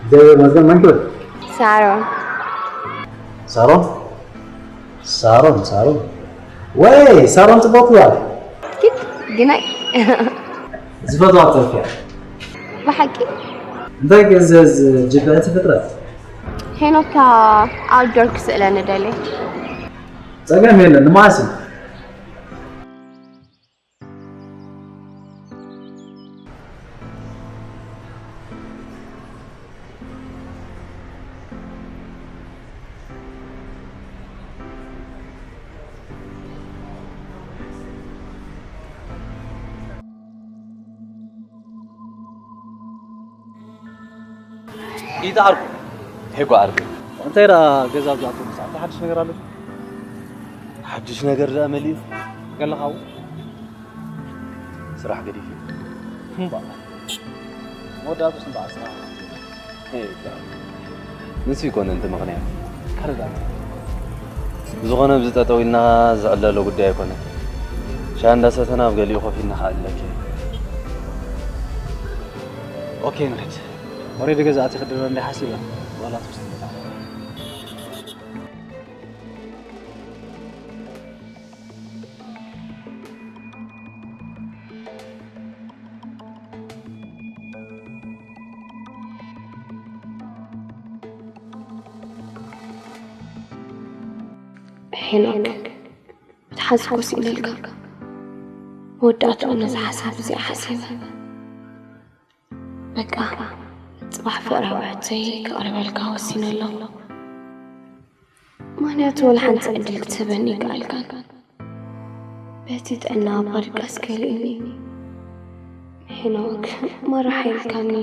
እግዚኣብሔር ይመስገን፣ መን ክብል? ሳሮን። ሳሮን? ሳሮን፣ ሳሮን። ወይ፣ ሳሮን ጽቡቕ ትበሃል። ኪድ፣ ግናይ። ዝፈትዋ ትረፍያ። ብሓቂ? እንታይ ግን ዘዝ ጅብዕቲ ፍጥረት? ሄኖካ ኣውትዶር ክስእለኒ ደልየ። ጸገም የለን፣ ንመዓስ እዩ? ኢታ ዓርኩ። ሄጎ ዓርኩ። እንታይ ደኣ ገዛ ኣብዛዕቶ ምሳዕ? እንታይ ሓድሽ ነገር ኣሎ? ሓድሽ ነገር ደኣ መሊኡ። ገለኻ እውን? ስራሕ ገዲፍ እዩ። እምባ። መወዳእቱስ እምባ ስራሕ። ሄይ፣ ንሱ ይኮነ እንት ምኽንያት። ተረዳእ። ብዝኾነ ብዚ ጠጠው ኢልና ዝዕለሎ ጉዳይ ኣይኮነን። ሻሂ እንዳሰተና ኣብ ገሊኡ ኮፍ ኢልና ከዕልለኪ። ኦኬ ንሕድ። ኦሬዲ ገዛእቲ ክድረ እንደ ሓሲበ ዋላ ትውስድ። ሄኖክ፣ ብትሓዝኮ ስኢነልካ። መወዳእትኡ ነዚ ሓሳብ እዚ ሓሲበ። በቃ፣ ጽባሕ ፍቕራዊ ሕቶይ ከቕርበልካ ወሲነ ኣለኹ። ምኽንያቱ ወላ ሓንቲ ዕድል ክትህበኒ ኣይከኣልካን። በቲ ጥዕና እባ ድቃስ ከይልእኒ። ሄኖክ፣ ማራ ሓይልካኒ።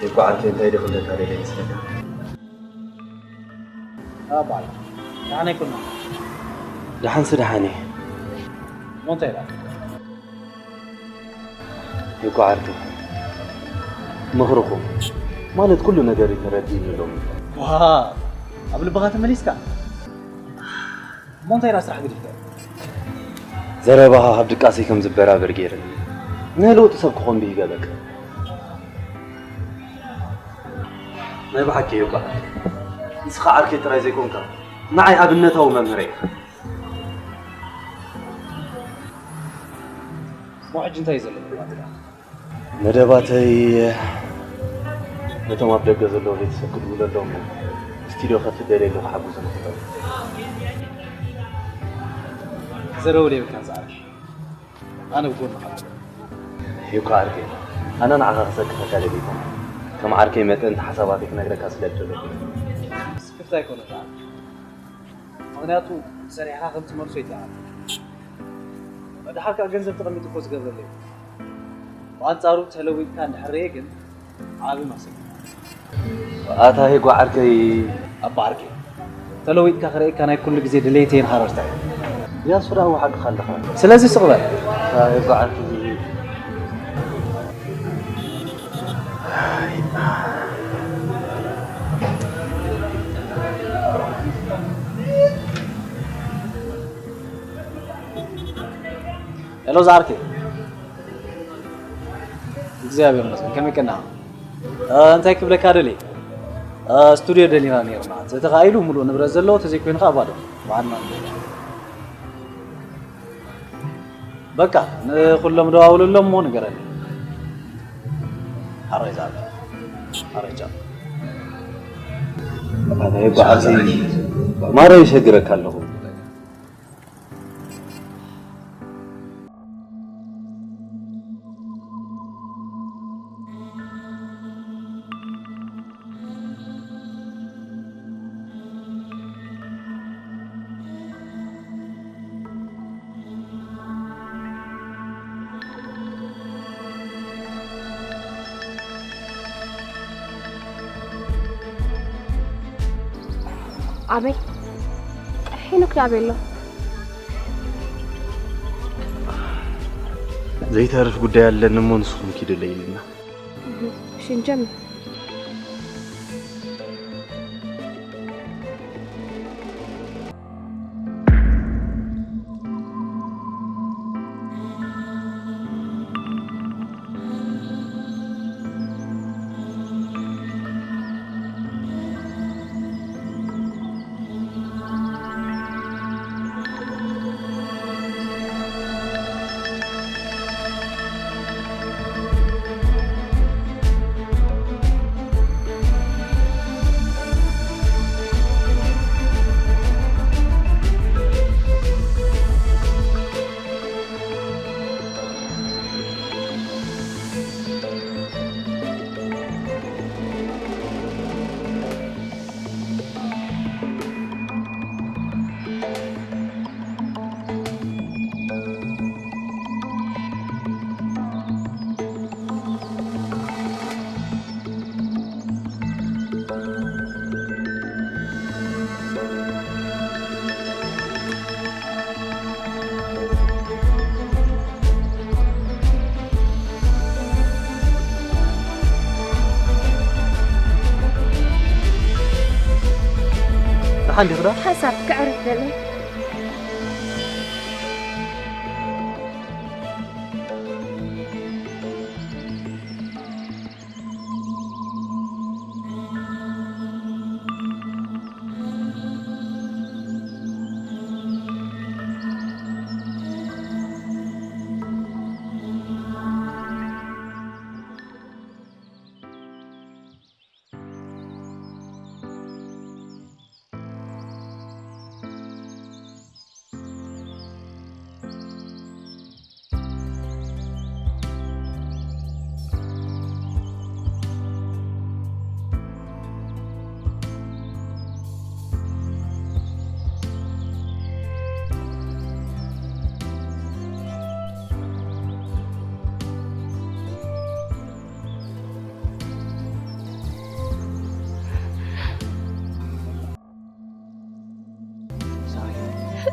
ይባዓል እንታይ ዶ ክብለካ ደለ ይመስለካ? ኣባል ደሓን ኣይኮንና። ደሓንሲ ደሓን እየ። እሞ እንታይ ደኣ? ይጓዓርቱ ምኽርኹም ማለት ኩሉ ነገር እዩ ተረዲእኒ ሎሚ። ዋ ኣብ ልብኻ ተመሊስካ። እሞ እንታይ ደኣ ስራሕ ገዲፍካ? ዘረባኻ ካብ ድቃሰይ ከም ዝበራበር ገይርኒ። ናይ ለውጢ ሰብ ክኾን ብዩ ገበቅ። ናይ ብሓቂ ይባዓል። ንስኻ ዓርከይ ጥራይ ዘይኮንካ ንዓይ ኣብነታዊ መምህረይ ኢኻ። እሞ ሕጂ እንታይ እዩ ዘሎ መደባትካ? መደባተይ ነቶም ኣብ ደገ ዘለዉ ቤተሰብ ክድውለሎም ስቱድዮ ከፍት ደልየ ኣለኹ ክሓግዙኒ ክኽእሉ። ዘረውል የብልካን ዝዓርከይ። ኣነ ብጎንኻ ኣለኹ። ሂብካ ዓርከይ፣ ኣነ ንዓኻ ክሰክፈካ ደሊኹ። ከም ዓርከይ መጠን እቲ ሓሳባተይ ክነግረካ ስለ ዝደለኹ። ስክፍታ ኣይኮነን ዝዓርከይ። ምኽንያቱ ሰሪሕኻ ከም ትመልሶ ይተኣማመን። ድሓር ከኣ ገንዘብ ተቐሚጡ እኮ ዝገብረለይ። ብኣንጻሩ ተለዊጥካ እንድሕር ርእየ ግን ዓቢ መኽሰብ። ኣታ ሄጎ ዓርከይ። ኣባ ዓርከይ፣ ተለዊጥካ ክርእየካ ናይ ኩሉ ግዜ ድሌተይን ሃረርታይን። ያሱ ደኣ ወሓድኻ ኣለኻ። ስለዚ ስቕ በል። ኣታ ሄጎ ዓርከይ። ሄሎ ዝዓርከይ። እግዚኣብሔር ይመስገን። ከመይ ቀና? እ፣ እንታይ ክብለካ ደልየ? እ፣ ስቱድዮ ደሊና ነይርና። እንተተኻኢሉ ምሉእ ንብረት ዘለዎ፣ ተዘይኮይኑ ኸዓ ባዶ። ባዕልና ንገብሮ። በቃ፣ ንኹሎም ደዋውለሎም እሞ ንገረኒ። ሓራይ ዝዓርከይ። ሓራይ ቻው። ኣታ ጓዓዚ ማራ ይሸግረካ ኣለኹ። ኣበይ? ሄኖክ ኣበይ ኣሎ? ዘይተርፍ ጉዳይ ኣለኒ እሞ ንስኹም ኪዱ ኢልና። እሺ ንጀምር። ሓንዲኽዶ? ሓሳብ ክዕርፍ ደለ።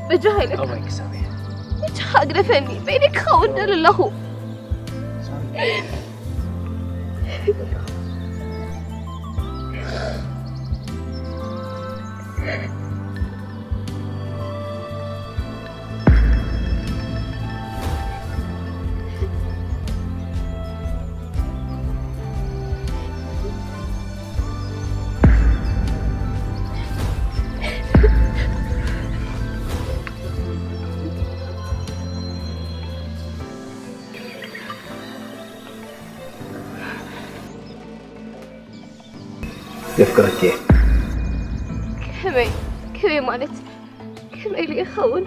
በጃኻ ኢለካ። በጃኻ ግደፈኒ። በይነይ ክኸውን ደሊ ኣለኹ። የፍቅረኪ እየ። ከመይ ከመይ ማለት ከመይ ኢሉ ይኸውን?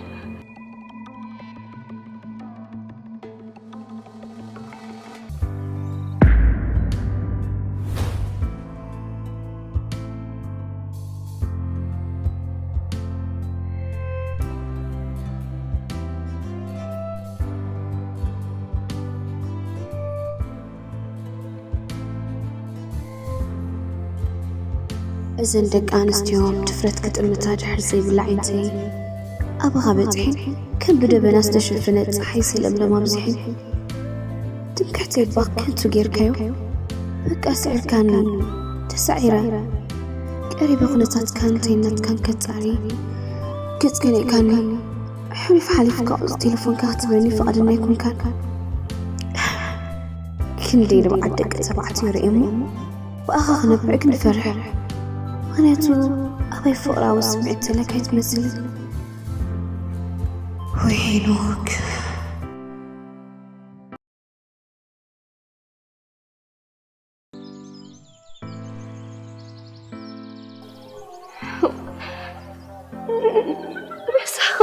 እዘን ደቂ ኣንስትዮ ድፍረት ክጥምታ ድሕር ዘይብላ ዓይንተይ ኣባኻ በጺሐን ከም ብደበና ዝተሸፈነ ጸሓይ ሰለምለም ኣብዚሐን ትምክሕተይ ባክ ከንቱ ጌርካዮ በቃ ስዒርካኒ ተሳዒረ ቀሪበ ኩነታትካን እንተይነትካን ከጻሪ ገጽ ገሊእካኒ ሕሉፍ ሓሊፍካ ቁጽ ቴሌፎንካ ክትበኒ ፍቓደኛ ኣይኮንካን ክንደይ ንብዓት ደቂ ተባዕትዮ ርእየሞ ብኣኻ ክነብዕ ግን እፈርሕ ምኽንያቱ ኣባይ ፍቕራዊ ስምዒት ዘለካ ኣይትመስልን ወይ ሄኖክ ሬሳኻ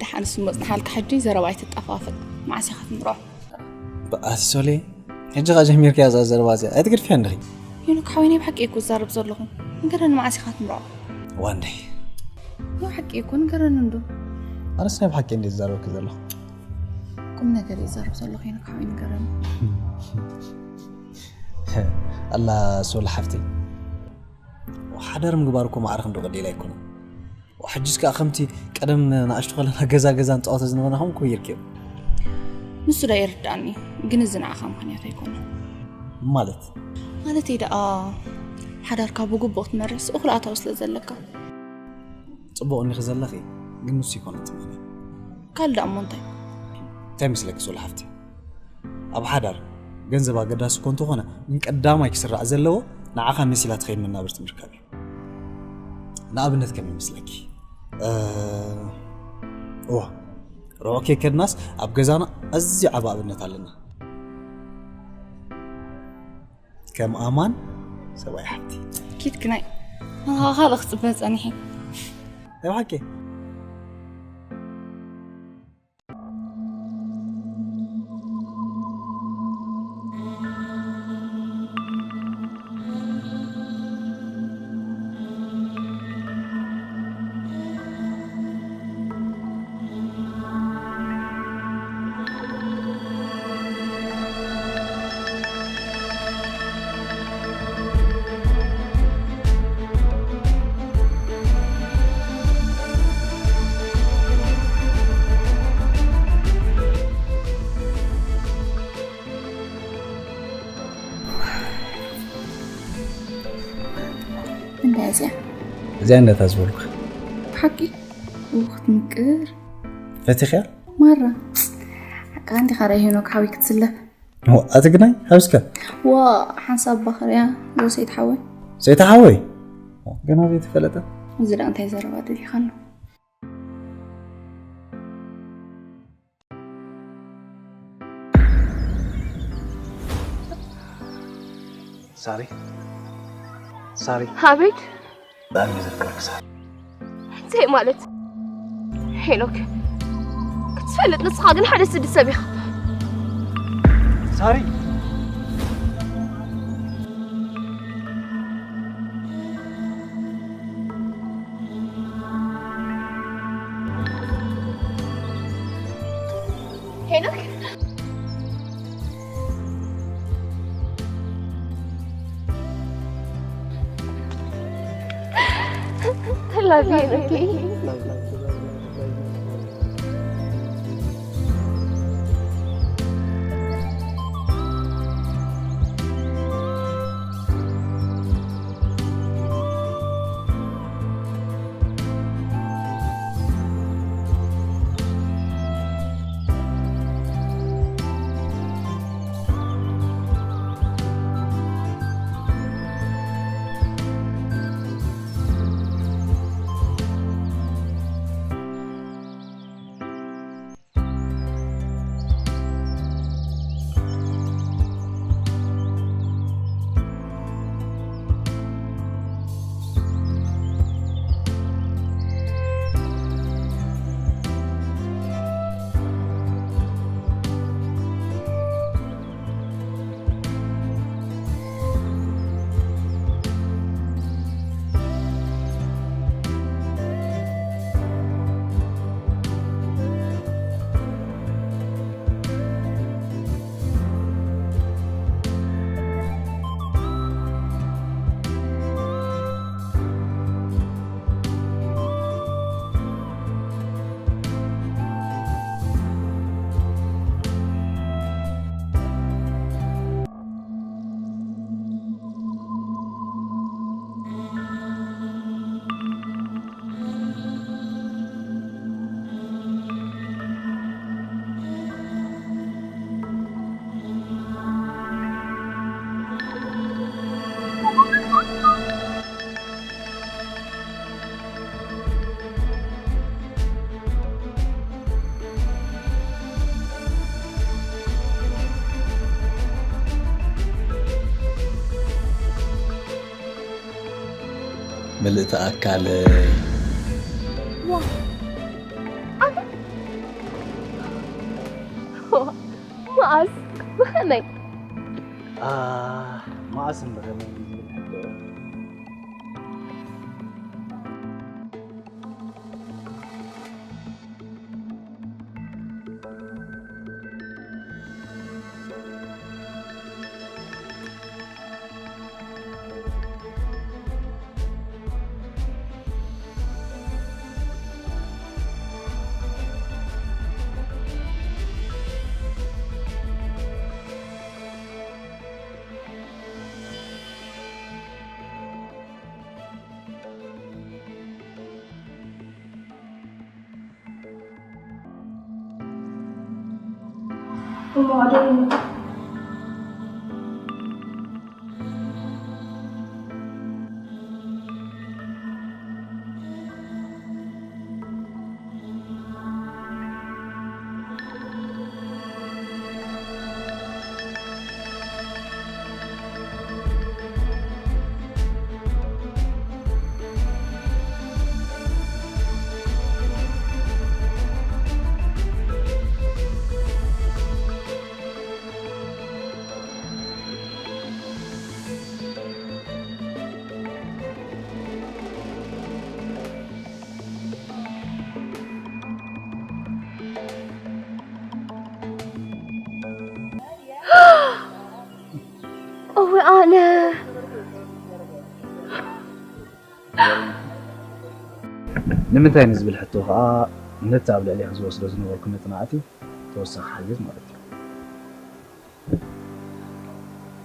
ደሓንስ መፅናሓልካ ሕጂ ዘረባ ኣይትጠፋፍእ መዓስ ኢኻ ትምርዖ በኣቲ ሶሌ ሕጂ ኻ ጀሚርካያ እዛ ዘረባ እዚኣ ኣይትገድፍያ እንድኺ ሄኖክ ሓወይ ናይ ብሓቂ እየ እኮ ዝዛረብ ዘለኹ ንገረኒ መዓስ ኢኻ ትምርዖ ዋንደይ ናይ ብሓቂ እኮ ንገረኒ እንዶ ኣነስ ናይ ብሓቂ እንደ ዝዛረበኪ ዘለኹ ቁም ነገር እየ ዝዛረብ ዘለኹ ሄኖክ ሓወይ ንገረኒ ኣላ ሶል ሓፍተይ ሓዳር ምግባር እኮ ማዕረ ክንዶ ቀሊል ኣይኮነን ሕጅስ ከዓ ከምቲ ቀደም ንኣሽቱ ከለና ገዛ ገዛ ንፃወተ ዝነበርና ከምኡ ክብይርክዮ ንሱ ዳ ይርዳእኒ ግን እዚ ንዓኻ ምኽንያት ኣይኮነን ማለት ማለተይ ደኣ ሓዳርካ ብግቡእ ክትመርሕስ እኹል ኣታዊ ስለ ዘለካ ፅቡቕ እኒኺ ዘለኺ ግን ንሱ ይኮነ እቲ ምኽንያት ካልእ ደኣ እሞ እንታይ እንታይ መስለኪ ሶል ሓፍቲ ኣብ ሓዳር ገንዘብ ኣገዳሲ እኮ እንተኾነ ግን ቀዳማይ ክስራዕ ዘለዎ ንዓኻ መሲላ ትኸይድ መናብርቲ ምርካብ እዩ ንኣብነት ከም ይመስለኪ እዋ ርሑቕ ከይከድናስ ኣብ ገዛና ኣዝዩ ዓብ ኣብነት ኣለና ከም ኣማን ሰብኣይ ሓፍቲ ኪድ ግናይ ንኻ ካልእ ክፅበ ፀኒሐ ናይ ብሓቂ እንታይ እዚኣ? እዚኣ እንደታ ዝበልኩ። ሓቂ? ኡኽ ክትምቅር። ፈቲኽያ? ማራ። ሓቃ እንዲኻ ራይ ሄኖክ ሓዊ ክትስለፍ። ኣትግናይ ሓብስካ። ዋ ሓንሳብ ባኽርያ። ዞ ሰይት ሓወይ። ሰይት ሓወይ። ገና ዘይተፈለጠ። እዚ ዳ እንታይ ዘረባ ደሊኻ ኣሎ? ሳሪ ሳሪ ሃቤት ብጣዕሚ ዘፍቅረክ ሳሪ። እንታይ ማለት? ሄኖክ ክትፈልጥ ንስኻ ግን ሓደ ስዲ ሰብ ኢኻ። ሳሪ ሄኖክ ተላቢ ሄኖክ ምልእቲ ኣካለ መዓስ ብኸመይ መዓስ ብኸመይ እወ ኣነ ንምንታይ ንዝብል ሕቶ ከዓ ነቲ ኣብ ልዕሊ ዝወስዶ ዝነበርኩ መፅናዕቲ ተወሳኺ ሓገዝ ማለት እዩ።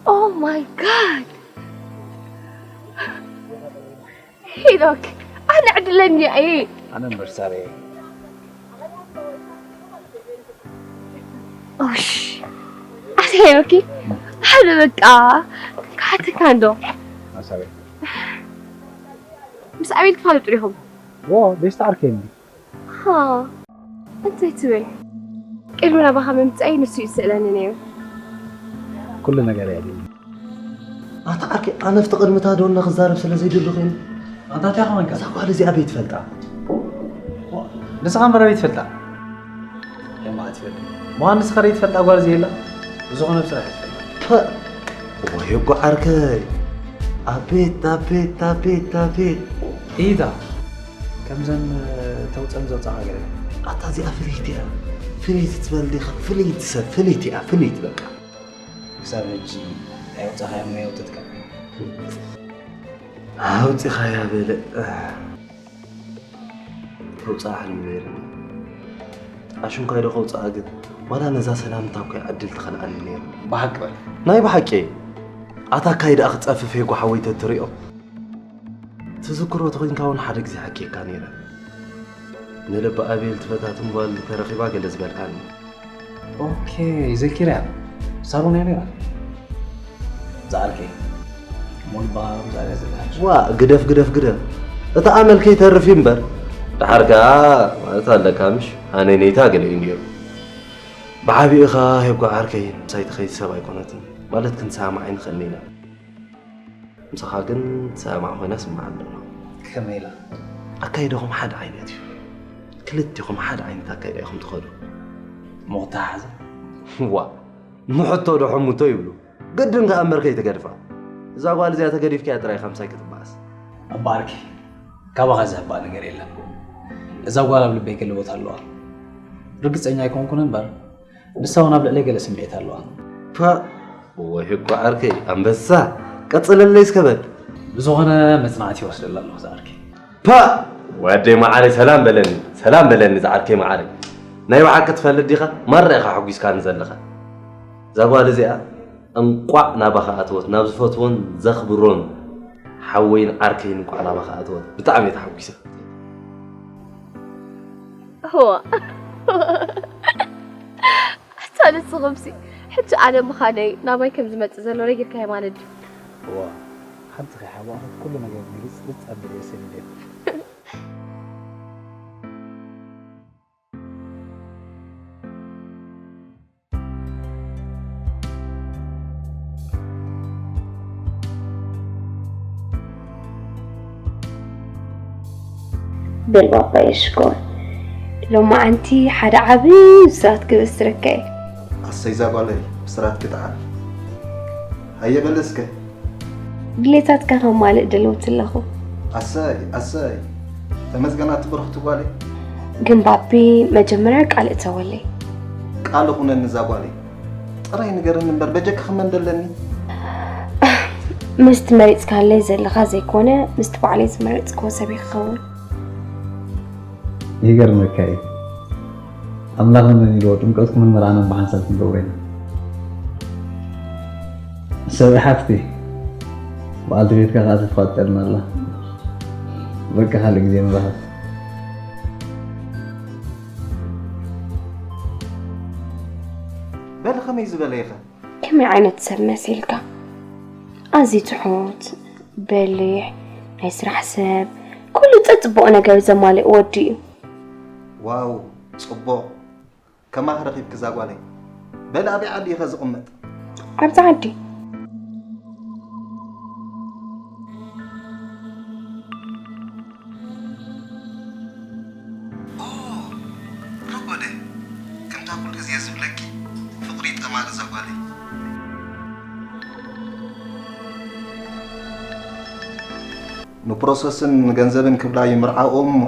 Oh my god! ሄኖክ፣ ኣነ ዕድለኛ እየ። ኣነ እምበር ሳሬ። ኦሽ፣ ኣቲ ሄኖክ፣ ሓደ በቃ፣ ክሓተካ እንዶ። ኣሳቤ። ምስ ኣቤል ትፋለጡ ዲኹም? ዎ፣ ቤስት ዓርከይ እንዲ። ሃ፣ እንታይ ትብል? ቅድሚ ናባኻ ምምጻይ ንሱ እዩ ዝስእለኒ ነይሩ። ኩሉ ነገር እያ ድዩ? ኣታ ዓርከይ፣ ኣነ ኣብቲ ቅድሚ እታ ዶና ክዛረብ ስለ ዘይደለኹ እየ። ኣንታ እንታይ ኮንካ? እዛ ጓል እዚኣ ኣበይ ትፈልጣ? ንስኻ እምበር ኣበይ ትፈልጣ? የማዕት ይፈልጥ። ምዃን ንስኻ ዶ ትፈልጣ ጓል እዚኣ የላ? ብዝኾነ ብስራሕ ትፈልጣ። ፐ! ወይ እኮ ዓርከይ። ኣቤት፣ ኣቤት፣ ኣቤት፣ ኣቤት። ኢታ፣ ከምዘን ተውፀን ዘውፃኻ ገለ። ኣታ እዚኣ ፍልይቲ እያ። ፍልይቲ ትበል ዲኻ? ፍልይቲ ሰብ፣ ፍልይቲ እያ፣ ፍልይቲ በቃ። ክሳብ ሕጂ ኣይወጻኻያን ወይ ኣውጥጥካ? ኣውጺኻያ በለ። ከውጽኣ ሕልሚ ነይርኒ። ኣሽንኳይ ዶ ከውጽኣ ግን፣ ዋላ ነዛ ሰላምታ እኮ እያ ዕድል ትኸልኣኒ ነይሩ። ብሓቂ በል። ናይ ብሓቂ። ኣታ ኣካይ ደኣ ክጸፍፍ እየ ጓሓወይ ተትሪኦ። ትዝክሮ ተኾይንካ እውን ሓደ ግዜ ሓኪየካ ነይረ። ንልቢ ኣቤል ትፈታትን ጓል ተረኺባ ገለ ዝበልካኒ። ኦኬ፣ ዘኪርያ። ሳሮን እያ ነይራ። ዝዓርከይ። ሙልባ ብዛዕባ ዘላ። ዋ፣ ግደፍ፣ ግደፍ፣ ግደፍ። እታ ኣመል ከይተርፍ እዩ እምበር። ደሓር ከኣ ማለት ኣለካ ምሽ? ሃነይነይታ ገለ እዩ ነይሩ። ብዓቢኡ ኸኣ ሄጓ ዓርከይ ምሳይ ትኸይድ ሰብ ኣይኮነትን። ማለት ክንሰማማዕ ኣይንኽእልን ኢና። ምሳኻ ግን ትሰማማዕ ኮይና ስምዓ ኣለኹ። ከመይ ኢላ? ኣካይዳኹም ሓደ ዓይነት እዩ። ክልቲኹም ሓደ ዓይነት ኣካይዳ ኢኹም ትኸዱ። እሞ ክትተሓሓዘ? ዋ፣ ንሕቶ ዶ ሕሙቶ ይብሉ። ግድን ከኣ እምበር ከይትገድፋ። እዛ ጓል እዚኣ ተገዲፍካያ ጥራይ ኢኻ ምሳይ ክትበኣስ። እባ ዓርከይ፣ ካባኻ ዝሕባእ ነገር የለን። እዛ ጓል ኣብ ልበይ ገለ ቦታ ኣለዋ። ርግጸኛ ኣይኮንኩን እምበር፣ ንሳ እውን ኣብ ልዕለይ ገለ ስምዒት ኣለዋ። ፋእ፣ ወይ እኮ ዓርከይ፣ ኣንበሳ፣ ቀጽለለይ እስከ በል። ብዝኾነ መጽናዕቲ ይወስደላ ኣለኹ ዝዓርከይ። ፓእ! ወደይ መዓረይ ሰላም በለኒ፣ ሰላም በለኒ ዝዓርከይ መዓረይ። ናይ ብሓቂ ትፈልጥ ዲኻ? ማራ ኢኻ ሓጒስካኒ ዘለኻ። እዛ ጓል እዚኣ እንቋዕ ናባኻ ኣተወት፣ ናብ ዝፈትዎን ዘኽብሮን ሓወይን ዓርከይን እንቋዕ ናባኻ ኣተወት። ብጣዕሚ እየ ተሓጒሰ። እዋ። ኣታ ንስኹምሲ፣ ሕጂ ኣነ ምዃነይ ናባይ ከም ዝመጽእ ዘሎ ነጊርካዮ ማለት ድዩ? እዋ፣ ሓንቲ ከይሓባእኹ ኩሉ ነገር ግልጽልጽ ኣቢለ እየ ሰዲደዮ። በል ባባ የሽኮር፣ ሎማዓንቲ ሓደ ዓቢ ብስራት ክበስረካ እየ። ኣሰይ እዛ ጓለይ፣ ብስራት ክትዓል። ሃየ በል እስከ። ድሌታትካ ከማልእ ደለውቲ ኣለኹ። ኣሰይ፣ ኣሰይ። ተመስገናት ብርኽቲ ጓለይ። ግን ባቢ፣ መጀመርያ ቃል እተወለይ። ቃል እኹነኒ እዛ ጓለይ። ጥራይ ንገርኒ እምበር፣ በጀካ ከመን ደለኒ? ምስቲ መሪጽካለይ ዘለኻ ዘይኮነ፣ ምስቲ ባዕለይ ዝመረጽክዎ ሰብ እዩ ክኸውን። ይገርመካ እዩ። ኣምላኽ ንመን ኢልዎ ጥምቀትኩምን መርዓናን ብሓንሳብ ክንገብሮ ኢና። ሰብኣይ ሓፍቲ፣ በዓልቲ ቤትካ ከኣ ተፋጠርና ኣላ። በቃ ካልእ ግዜ ንራኸብ። በል ከመይ ዝበለ ኢኻ? ከመይ ዓይነት ሰብ መሲልካ? ኣዝዩ ትሑት፣ በሊሕ፣ ናይ ስራሕ ሰብ፣ ኩሉ ጸጽቡቕ ነገር ዘማልእ ወዲ እዩ። ዋው፣ ጽቡቕ። ከማኺ ረኺብኪ እዛ ጓለይ። በሊ ኣበይ ዓዲ ኢኸ ዝቕመጥ? ኣብዚ ዓዲ። ኦ፣ ረጎደ፣ ከምታ ኩሉ ግዜ ዝብለኪ ፍቕሪ ጠማሪ እዛ ጓለይ። ንፕሮሰስን ንገንዘብን ክብላ ይምርዓኦም እሞ፣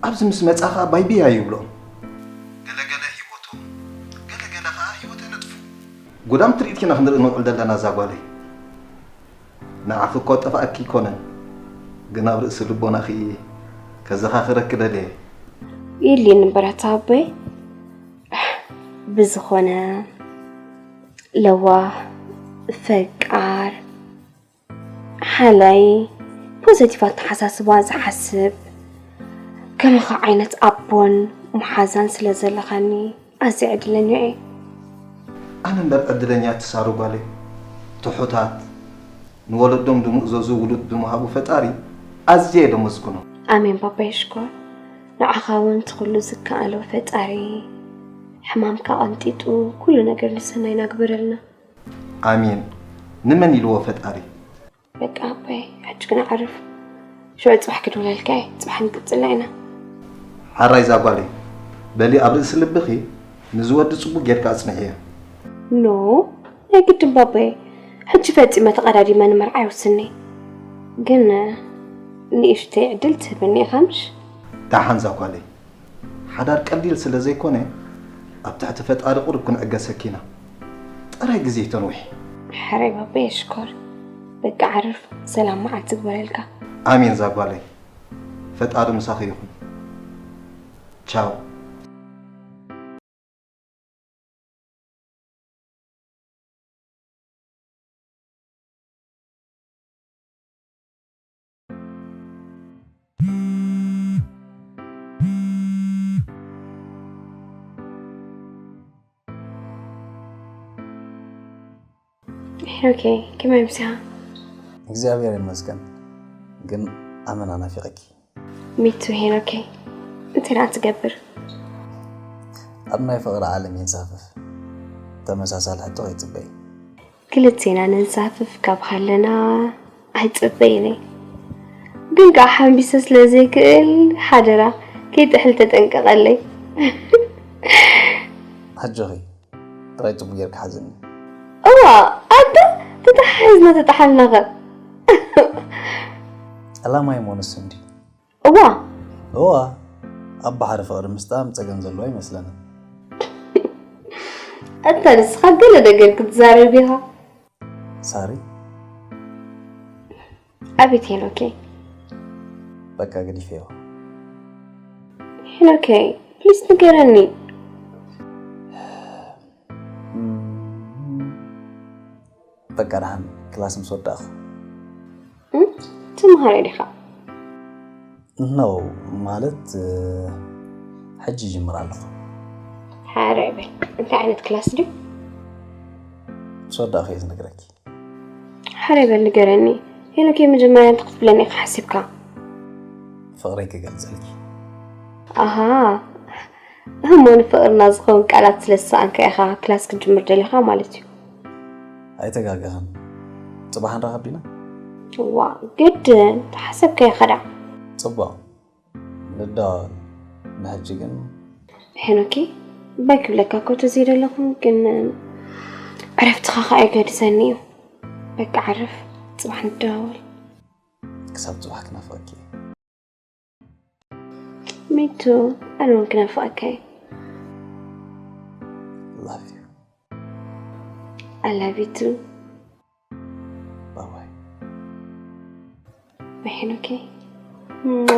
ኣብዚ ምስ መጻ ኸኣ ባይ ቢያ ይብሎም። ገለ ገለ ህይወቶም፣ ገለ ገለ ኸኣ ህይወት የነጥፉ። ጉዳም ትርኢት ኢና ክንርኢ ንውዕል ዘለና እዛ ጓለይ። ንዓኺ እኮ ጠፋእኪ ኣይኮነን፣ ግን ኣብ ርእሲ ልቦናኺ ከዘኻኽረኪ ደልየ። የድልየኒ እምበር ኣታ ኣቦይ። ብዝኾነ፣ ለዋህ፣ ፈቃር፣ ሓላይ፣ ፖዘቲቭ ኣተሓሳስባ ዝሓስብ፣ ከማኻ ዓይነት ኣቦን መሓዛን ስለ ዘለኻኒ ኣዝየ ዕድለኛ እየ። ኣነ እምበር ዕድለኛ ትሳሩ ጓለይ። ትሑታት፣ ንወለዶም ዝምእዘዙ ውሉድ ብምሃቡ ፈጣሪ ኣዝየ እየ ደመስግኖ። ኣሜን ባባየ ሽኮር። ንዓኻ እውን እቲ ኩሉ ዝከኣሎ ፈጣሪ ሕማምካ ቀንጢጡ ኩሉ ነገር ንሰናይ ናግበረልና። ኣሜን። ንመን ኢልዎ ፈጣሪ? በቃ ኣባይ፣ ሕጂ ግን ኣዕርፍ። ሽዑ ጽባሕ ክድውለልካ እየ። ጽባሕ ንቅጽላ ኢና። ሓራይ እዛ ጓለይ፣ በሊ ኣብ ርእሲ ልብኺ ንዝወዲ ጽቡቅ ጌርካ ኣጽንሕዮ። ኖ፣ ናይ ግድን ባባየ። ሕጂ ፈጺመ ተቐዳዲመ ንመርዓ ይውስኒ። ግን ንእሽተይ ዕድል ትህበኒ ኢኻ ምሽ? ደሓን እዛ ጓለይ፣ ሓዳር ቀሊል ስለ ዘይኮነ ኣብ ትሕቲ ፈጣሪ ቁሩብ ክንዕገሰኪ ኢና። ጥራይ ግዜ ተንውሒ። ሕራይ ባበየ ሽኮር። በቃ ዓርፍ፣ ሰላም መዓልቲ ግበረልካ። ኣሜን ዛጓለይ፣ ፈጣሪ ምሳኺ ይኹን። ቻው። ሄኖከይ ከመይ ምሲኻ? እግዚኣብሔር ይመስገን፣ ግን ኣመና ናፊቐኪ። ሚቱ ሄኖከይ እንታይ ደኣ ትገብር? ኣብ ናይ ፍቕሪ ዓለም ይንሳፈፍ። ተመሳሳሊ ሕቶ ከይትጽበይ። ክልቴና ነንሳፍፍ ካብ ሃለና ኣይጽበይን እየ። ግን ከኣ ሓንቢሰ ስለ ዘይክእል ሓደራ ከይጥሕል ተጠንቀቐለይ። ኣጆኺ ጥራይ ጽቡቕ ጌርኪ ሓዝኒ። እዋ ኣታ ተተሓሒዝና ተጠሓልናኸ? ዕላማይ እሞ ንሱ እንድዩ። እዋ እዋ ኣብ ባሕሪ ፍቕሪ ምስጣም ጸገም ዘለዎ ኣይመስለንን። ኣታ ንስኻ ገለ ነገር ክትዛረብ ኢኻ። ሳሪ ኣቤት ሄኖከይ። በቃ ገዲፈዮ። ሄኖከይ ፕሊስ ንገረኒ። በቃ ደሓን ክላስ ምስ ወዳእኹ። ተምሃራይ ዲኻ? ኖ ማለት ሕጂ ይጅምር ኣለኹ። ሓራይ በል። እንታይ ዓይነት ክላስ ድዩ? ምስ ወዳእኹ እየ ዝነግረኪ። ሓራይ በል ንገረኒ። ሄኖከይ መጀመርያ እንታይ ክትብለኒ ኢኻ ሓሲብካ? ፍቕረይ ክገልጸልኪ። ኣሃ እሞ ንፍቕርና ዝኸውን ቃላት ስለ ዝሰኣንካ ኢኻ ክላስ ክትጅምር ደሊኻ ማለት እዩ። ኣይተጋገኽን። ጽባሕ ንራኸብ ዲና? እዋ ግድን ተሓሰብካዮ ኸዳ። ጽቡቕ ንደዋወል። ንሕጂ ግን ሄኖኪ ባይ ክብለካ እኮ ተዘይደለኹ ግን ዕረፍትኻ ኸዓ የገድሰኒ እዩ። በቃ ዓርፍ፣ ጽባሕ ንደዋወል። ክሳብ ጽባሕ ክናፍቐኪ እየ። Me too. ኣነ እውን ክናፍቐካ እየ። Love you. I love you too. Bye bye. Bye ሄኖኬ። ሟ።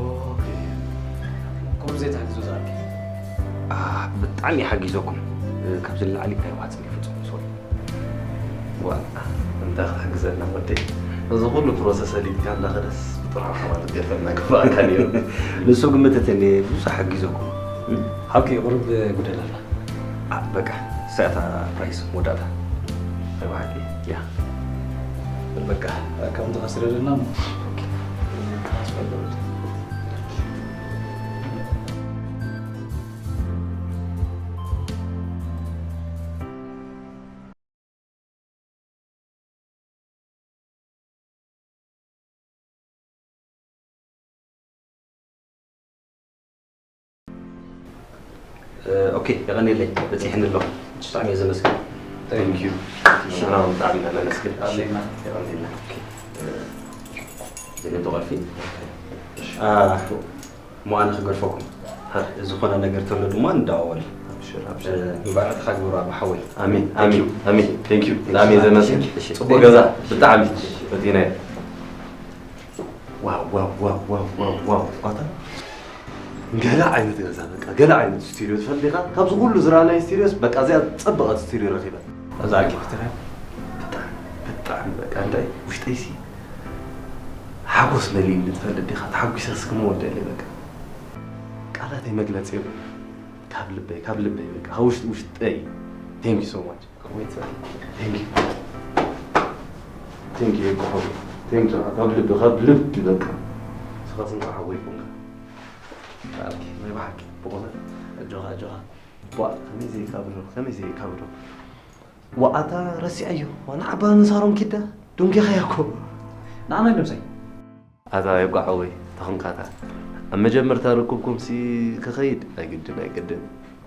ኦኬ። ከምዚ ተሓጊዙ ዝኣኪ። ኣህ፣ ብጣዕሚ ሓጊዘኩም። ካብዚ ንላዕሊ እንታይ ዋፅን ይፍፅም፣ ሶሪ። ዋ፣ እንታይ ክሕግዘና ወደይ? እዚ ኩሉ ፕሮሰስ ኣሊጥካ እንዳኸደስ ብጥርዓኻ ማለት ገፈና ግባእካ ነይሩ። ንሱ ግምት እቲ እንደ ብዙሕ ሓጊዘኩም። ሓቂ ቁሩብ ጉደል ኣላ። ኣ፣ በቃ፣ ሳያታ ፕራይስ መወዳእታ። ናይ ብሓቂ፣ ያ። በቃ፣ ከምቲ ከስረደና እሞ። ኦኬ። ኦኬ፣ የቐንየለይ፣ በጺሕኒ ኣሎ። ብጣዕሚ እየ ዘመስግን። Thank you። ሰላም፣ ብጣዕሚ ኢና ነመስግን። ኣለና። የቐንየልና። ኦኬ። ዘሌቶ ቐልፊ። አ፣ እሞ ኣነ ክገድፈኩም። ዝኾነ ነገር ተሎ ድማ ንደዋወል። ኣብሽር፣ ኣብሽር። እ፣ መባርዕትኻ ግበሩ ኣቦ ሓወይ። ኣሜን፣ ኣሜን፣ ኣሜን። Thank you። ብጣዕሚ እየ ዘመስግን። እሺ። ጽቡቕ ገዛ፣ ብጣዕሚ። በቲናዮ። ዋው፣ ዋው፣ ዋው፣ ዋው፣ ዋው፣ ዋው። ኣታ ገለ ዓይነት ገዛ፣ በቃ፣ ገለ ዓይነት ስቱድዮ ትፈልጥ ኢኻ? ካብዚ ኩሉ ዝረኣናዮ ስቱድዮስ፣ በቃ፣ እዚኣ ዝጸበቐት ስቱድዮ ረኺበ። እዛ ኣርኪ ፍትረ ብጣዕሚ፣ ብጣዕሚ፣ በቃ፣ እንታይ፣ ውሽጠይሲ ሓጎስ መሊእኒ፣ ትፈልጥ ዲኻ? ተሓጒሰ እስኪ መወደለይ፣ በቃ። ቃላተይ መግለጺ የብሉን። ካብ ልበይ፣ ካብ ልበይ፣ በቃ፣ ካብ ውሽጢ ውሽጠይ። Thank you so much። ወይት በል። Thank you። Thank you፣ ይብቃ ሓወይ። Thank you፣ ካብ ልቢ፣ ካብ ልቢ በቃ። ንስኻስ እንኳዕ ሓወይ ኮንካ። ብሓቂ፣ ናይ ብሓቂ፣ ብእውነት፣ ኣጆኻ፣ ኣጆኻ። ቧእ፣ ከመይ ዘይካብዶ፣ ከመይ ዘይካብዶ። ዋኣታ ረሲዐዮ፣ ዋና ዓባ ንሳሮም ኪዳ፣ ዶንጌኻያ እኮ። ንዓና ኢሎም ሳይ። ኣታ የጓ ሓወይ፣ ተኾንካታ። ኣብ መጀመርታ ርክብኩምሲ ክኸይድ ኣይግድን፣ ኣይግድን።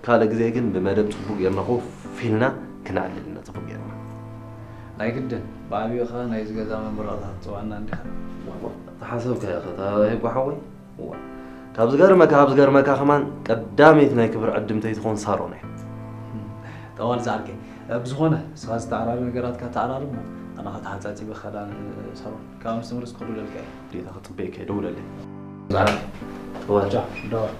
ካልእ ግዜ ግን ብመደብ ጽቡቕ ጌርና ኮፍ ኢልና ክነዕልል ኢና ጽቡቕ ጌርና። ኣይግድን፣ ብዓብዩ ኸኣ ናይዚ ገዛ መመረቕታ ክትጽውዓና እንዲኻ። ዋእ፣ ተሓሰብካዮ ኸ፣ ኣታ የጓ ሓወይ? እዋ። ካብ ዝገርመካ፣ ካብ ዝገርመካ ከማን ቀዳመይቲ ናይ ክብሪ ዕድምተይ ትኾን ሳሮን እያ። ጠዋል ዝዓርከይ። ብዝኾነ፣ ንስኻ ዝተዓራሪ ነገራትካ ተዓራሪ እሞ፣ ኣነ ኸኣ ተሓጻጺበ ኸዳ ንሳሮን። ካብ ምስ ትምርስ ክኽዱ ደልካ እየ። ግዴታ ክጽበየካ እየ፣ ደውለለይ። ዛራ። ጠዋል። ቻው፣ ደዋል።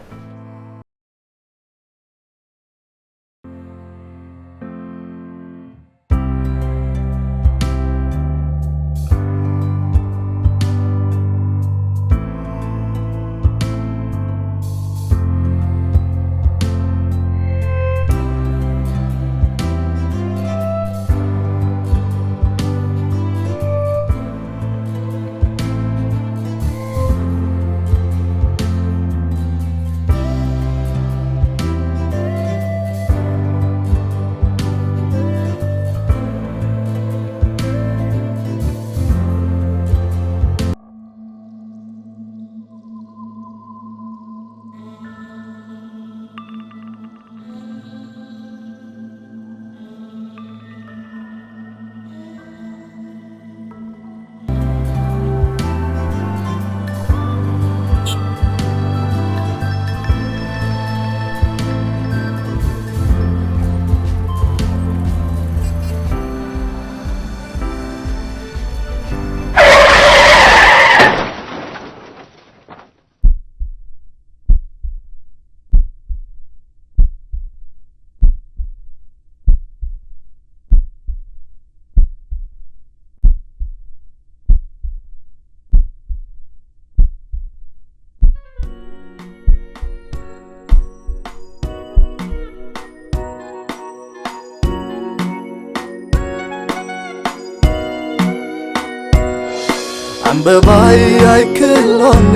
ዕምበባይ ኣይክሎኒ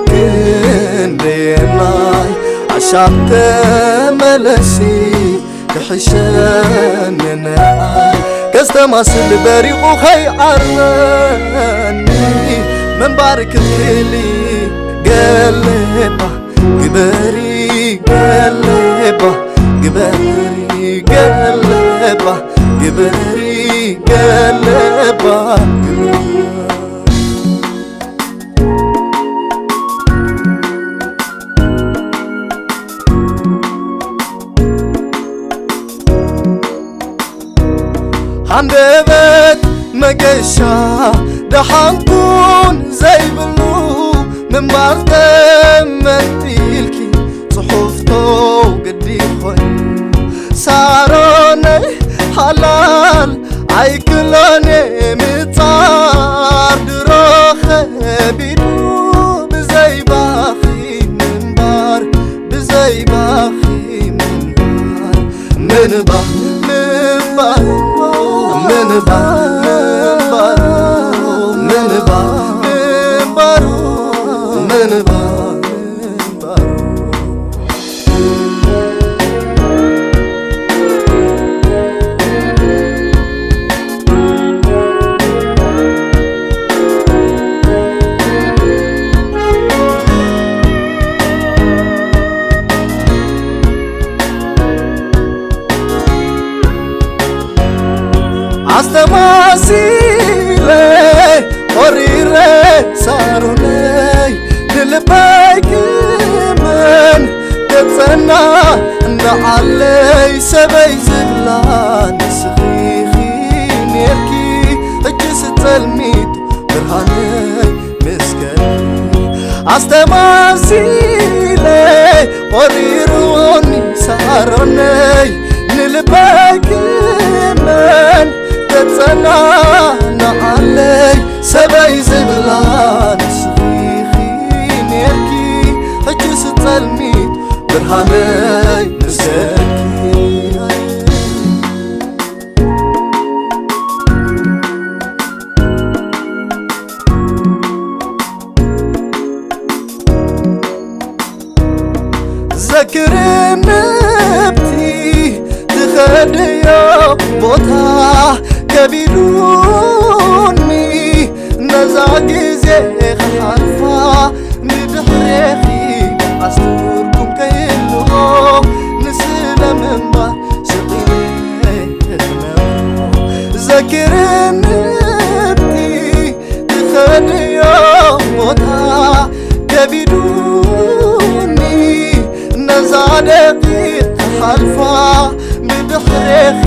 ክንደየናይ ዓሻብ ተመለሲ ክሕሸኒ ንዓይ ከስተማስል በሪቑ ከይዓርበኒ ምንባር ክልክሊ ገለባ ግበሪ ገለባ ግበሪ ገለባ ግበሪ ገለባ ግበሪ ሃንደበት መገሻ ደሓንኩን ዘይብሉ ምንባር ተመንጢልኪ ጽሑፍቶ ግዲ ኮይኑ ሳሮነይ ሓላል ኣይክሎን ምጻር ድሮ ኸቢዱ ብዘይባኺ ምንባር ብዘይባ ምንባር ምንባር ምንባር ምንባር ምንባር ምንባር ምንባር ኣስተማሲለ ቆሪረ ሳሮነይ ንልበይ ክመን ገጸና ንዓለይ ሰበይ ዝብላ ንስኺ ኔርኪ ሕጅስ ጸልሚቱ ብርሃነይ ምስከ ኣስተማሲለ ቆሪሩኒ ሳሮነይ ንልበይ ክመን ገጸና ንዓለይ ሰበይ ዝብላ ንስኺ ኔርኪ ሕጅስ ጸልሚቱ ብርሃነይ ምስከ ዘክርንብቲ ትኸድዮ ቦታ ከቢዱኒ ነዛ ግዜ ክሓልፋ ንድሕሬኺ ኣስትርጉም ከይልዎ ንስለ ምንባር ስቒለ ክነብሮ ዘክርንብቲ ትኸድዮ ቦታ ከቢዱኒ ነዛ ደቂቕ ክሓልፋ ብድሕሬኺ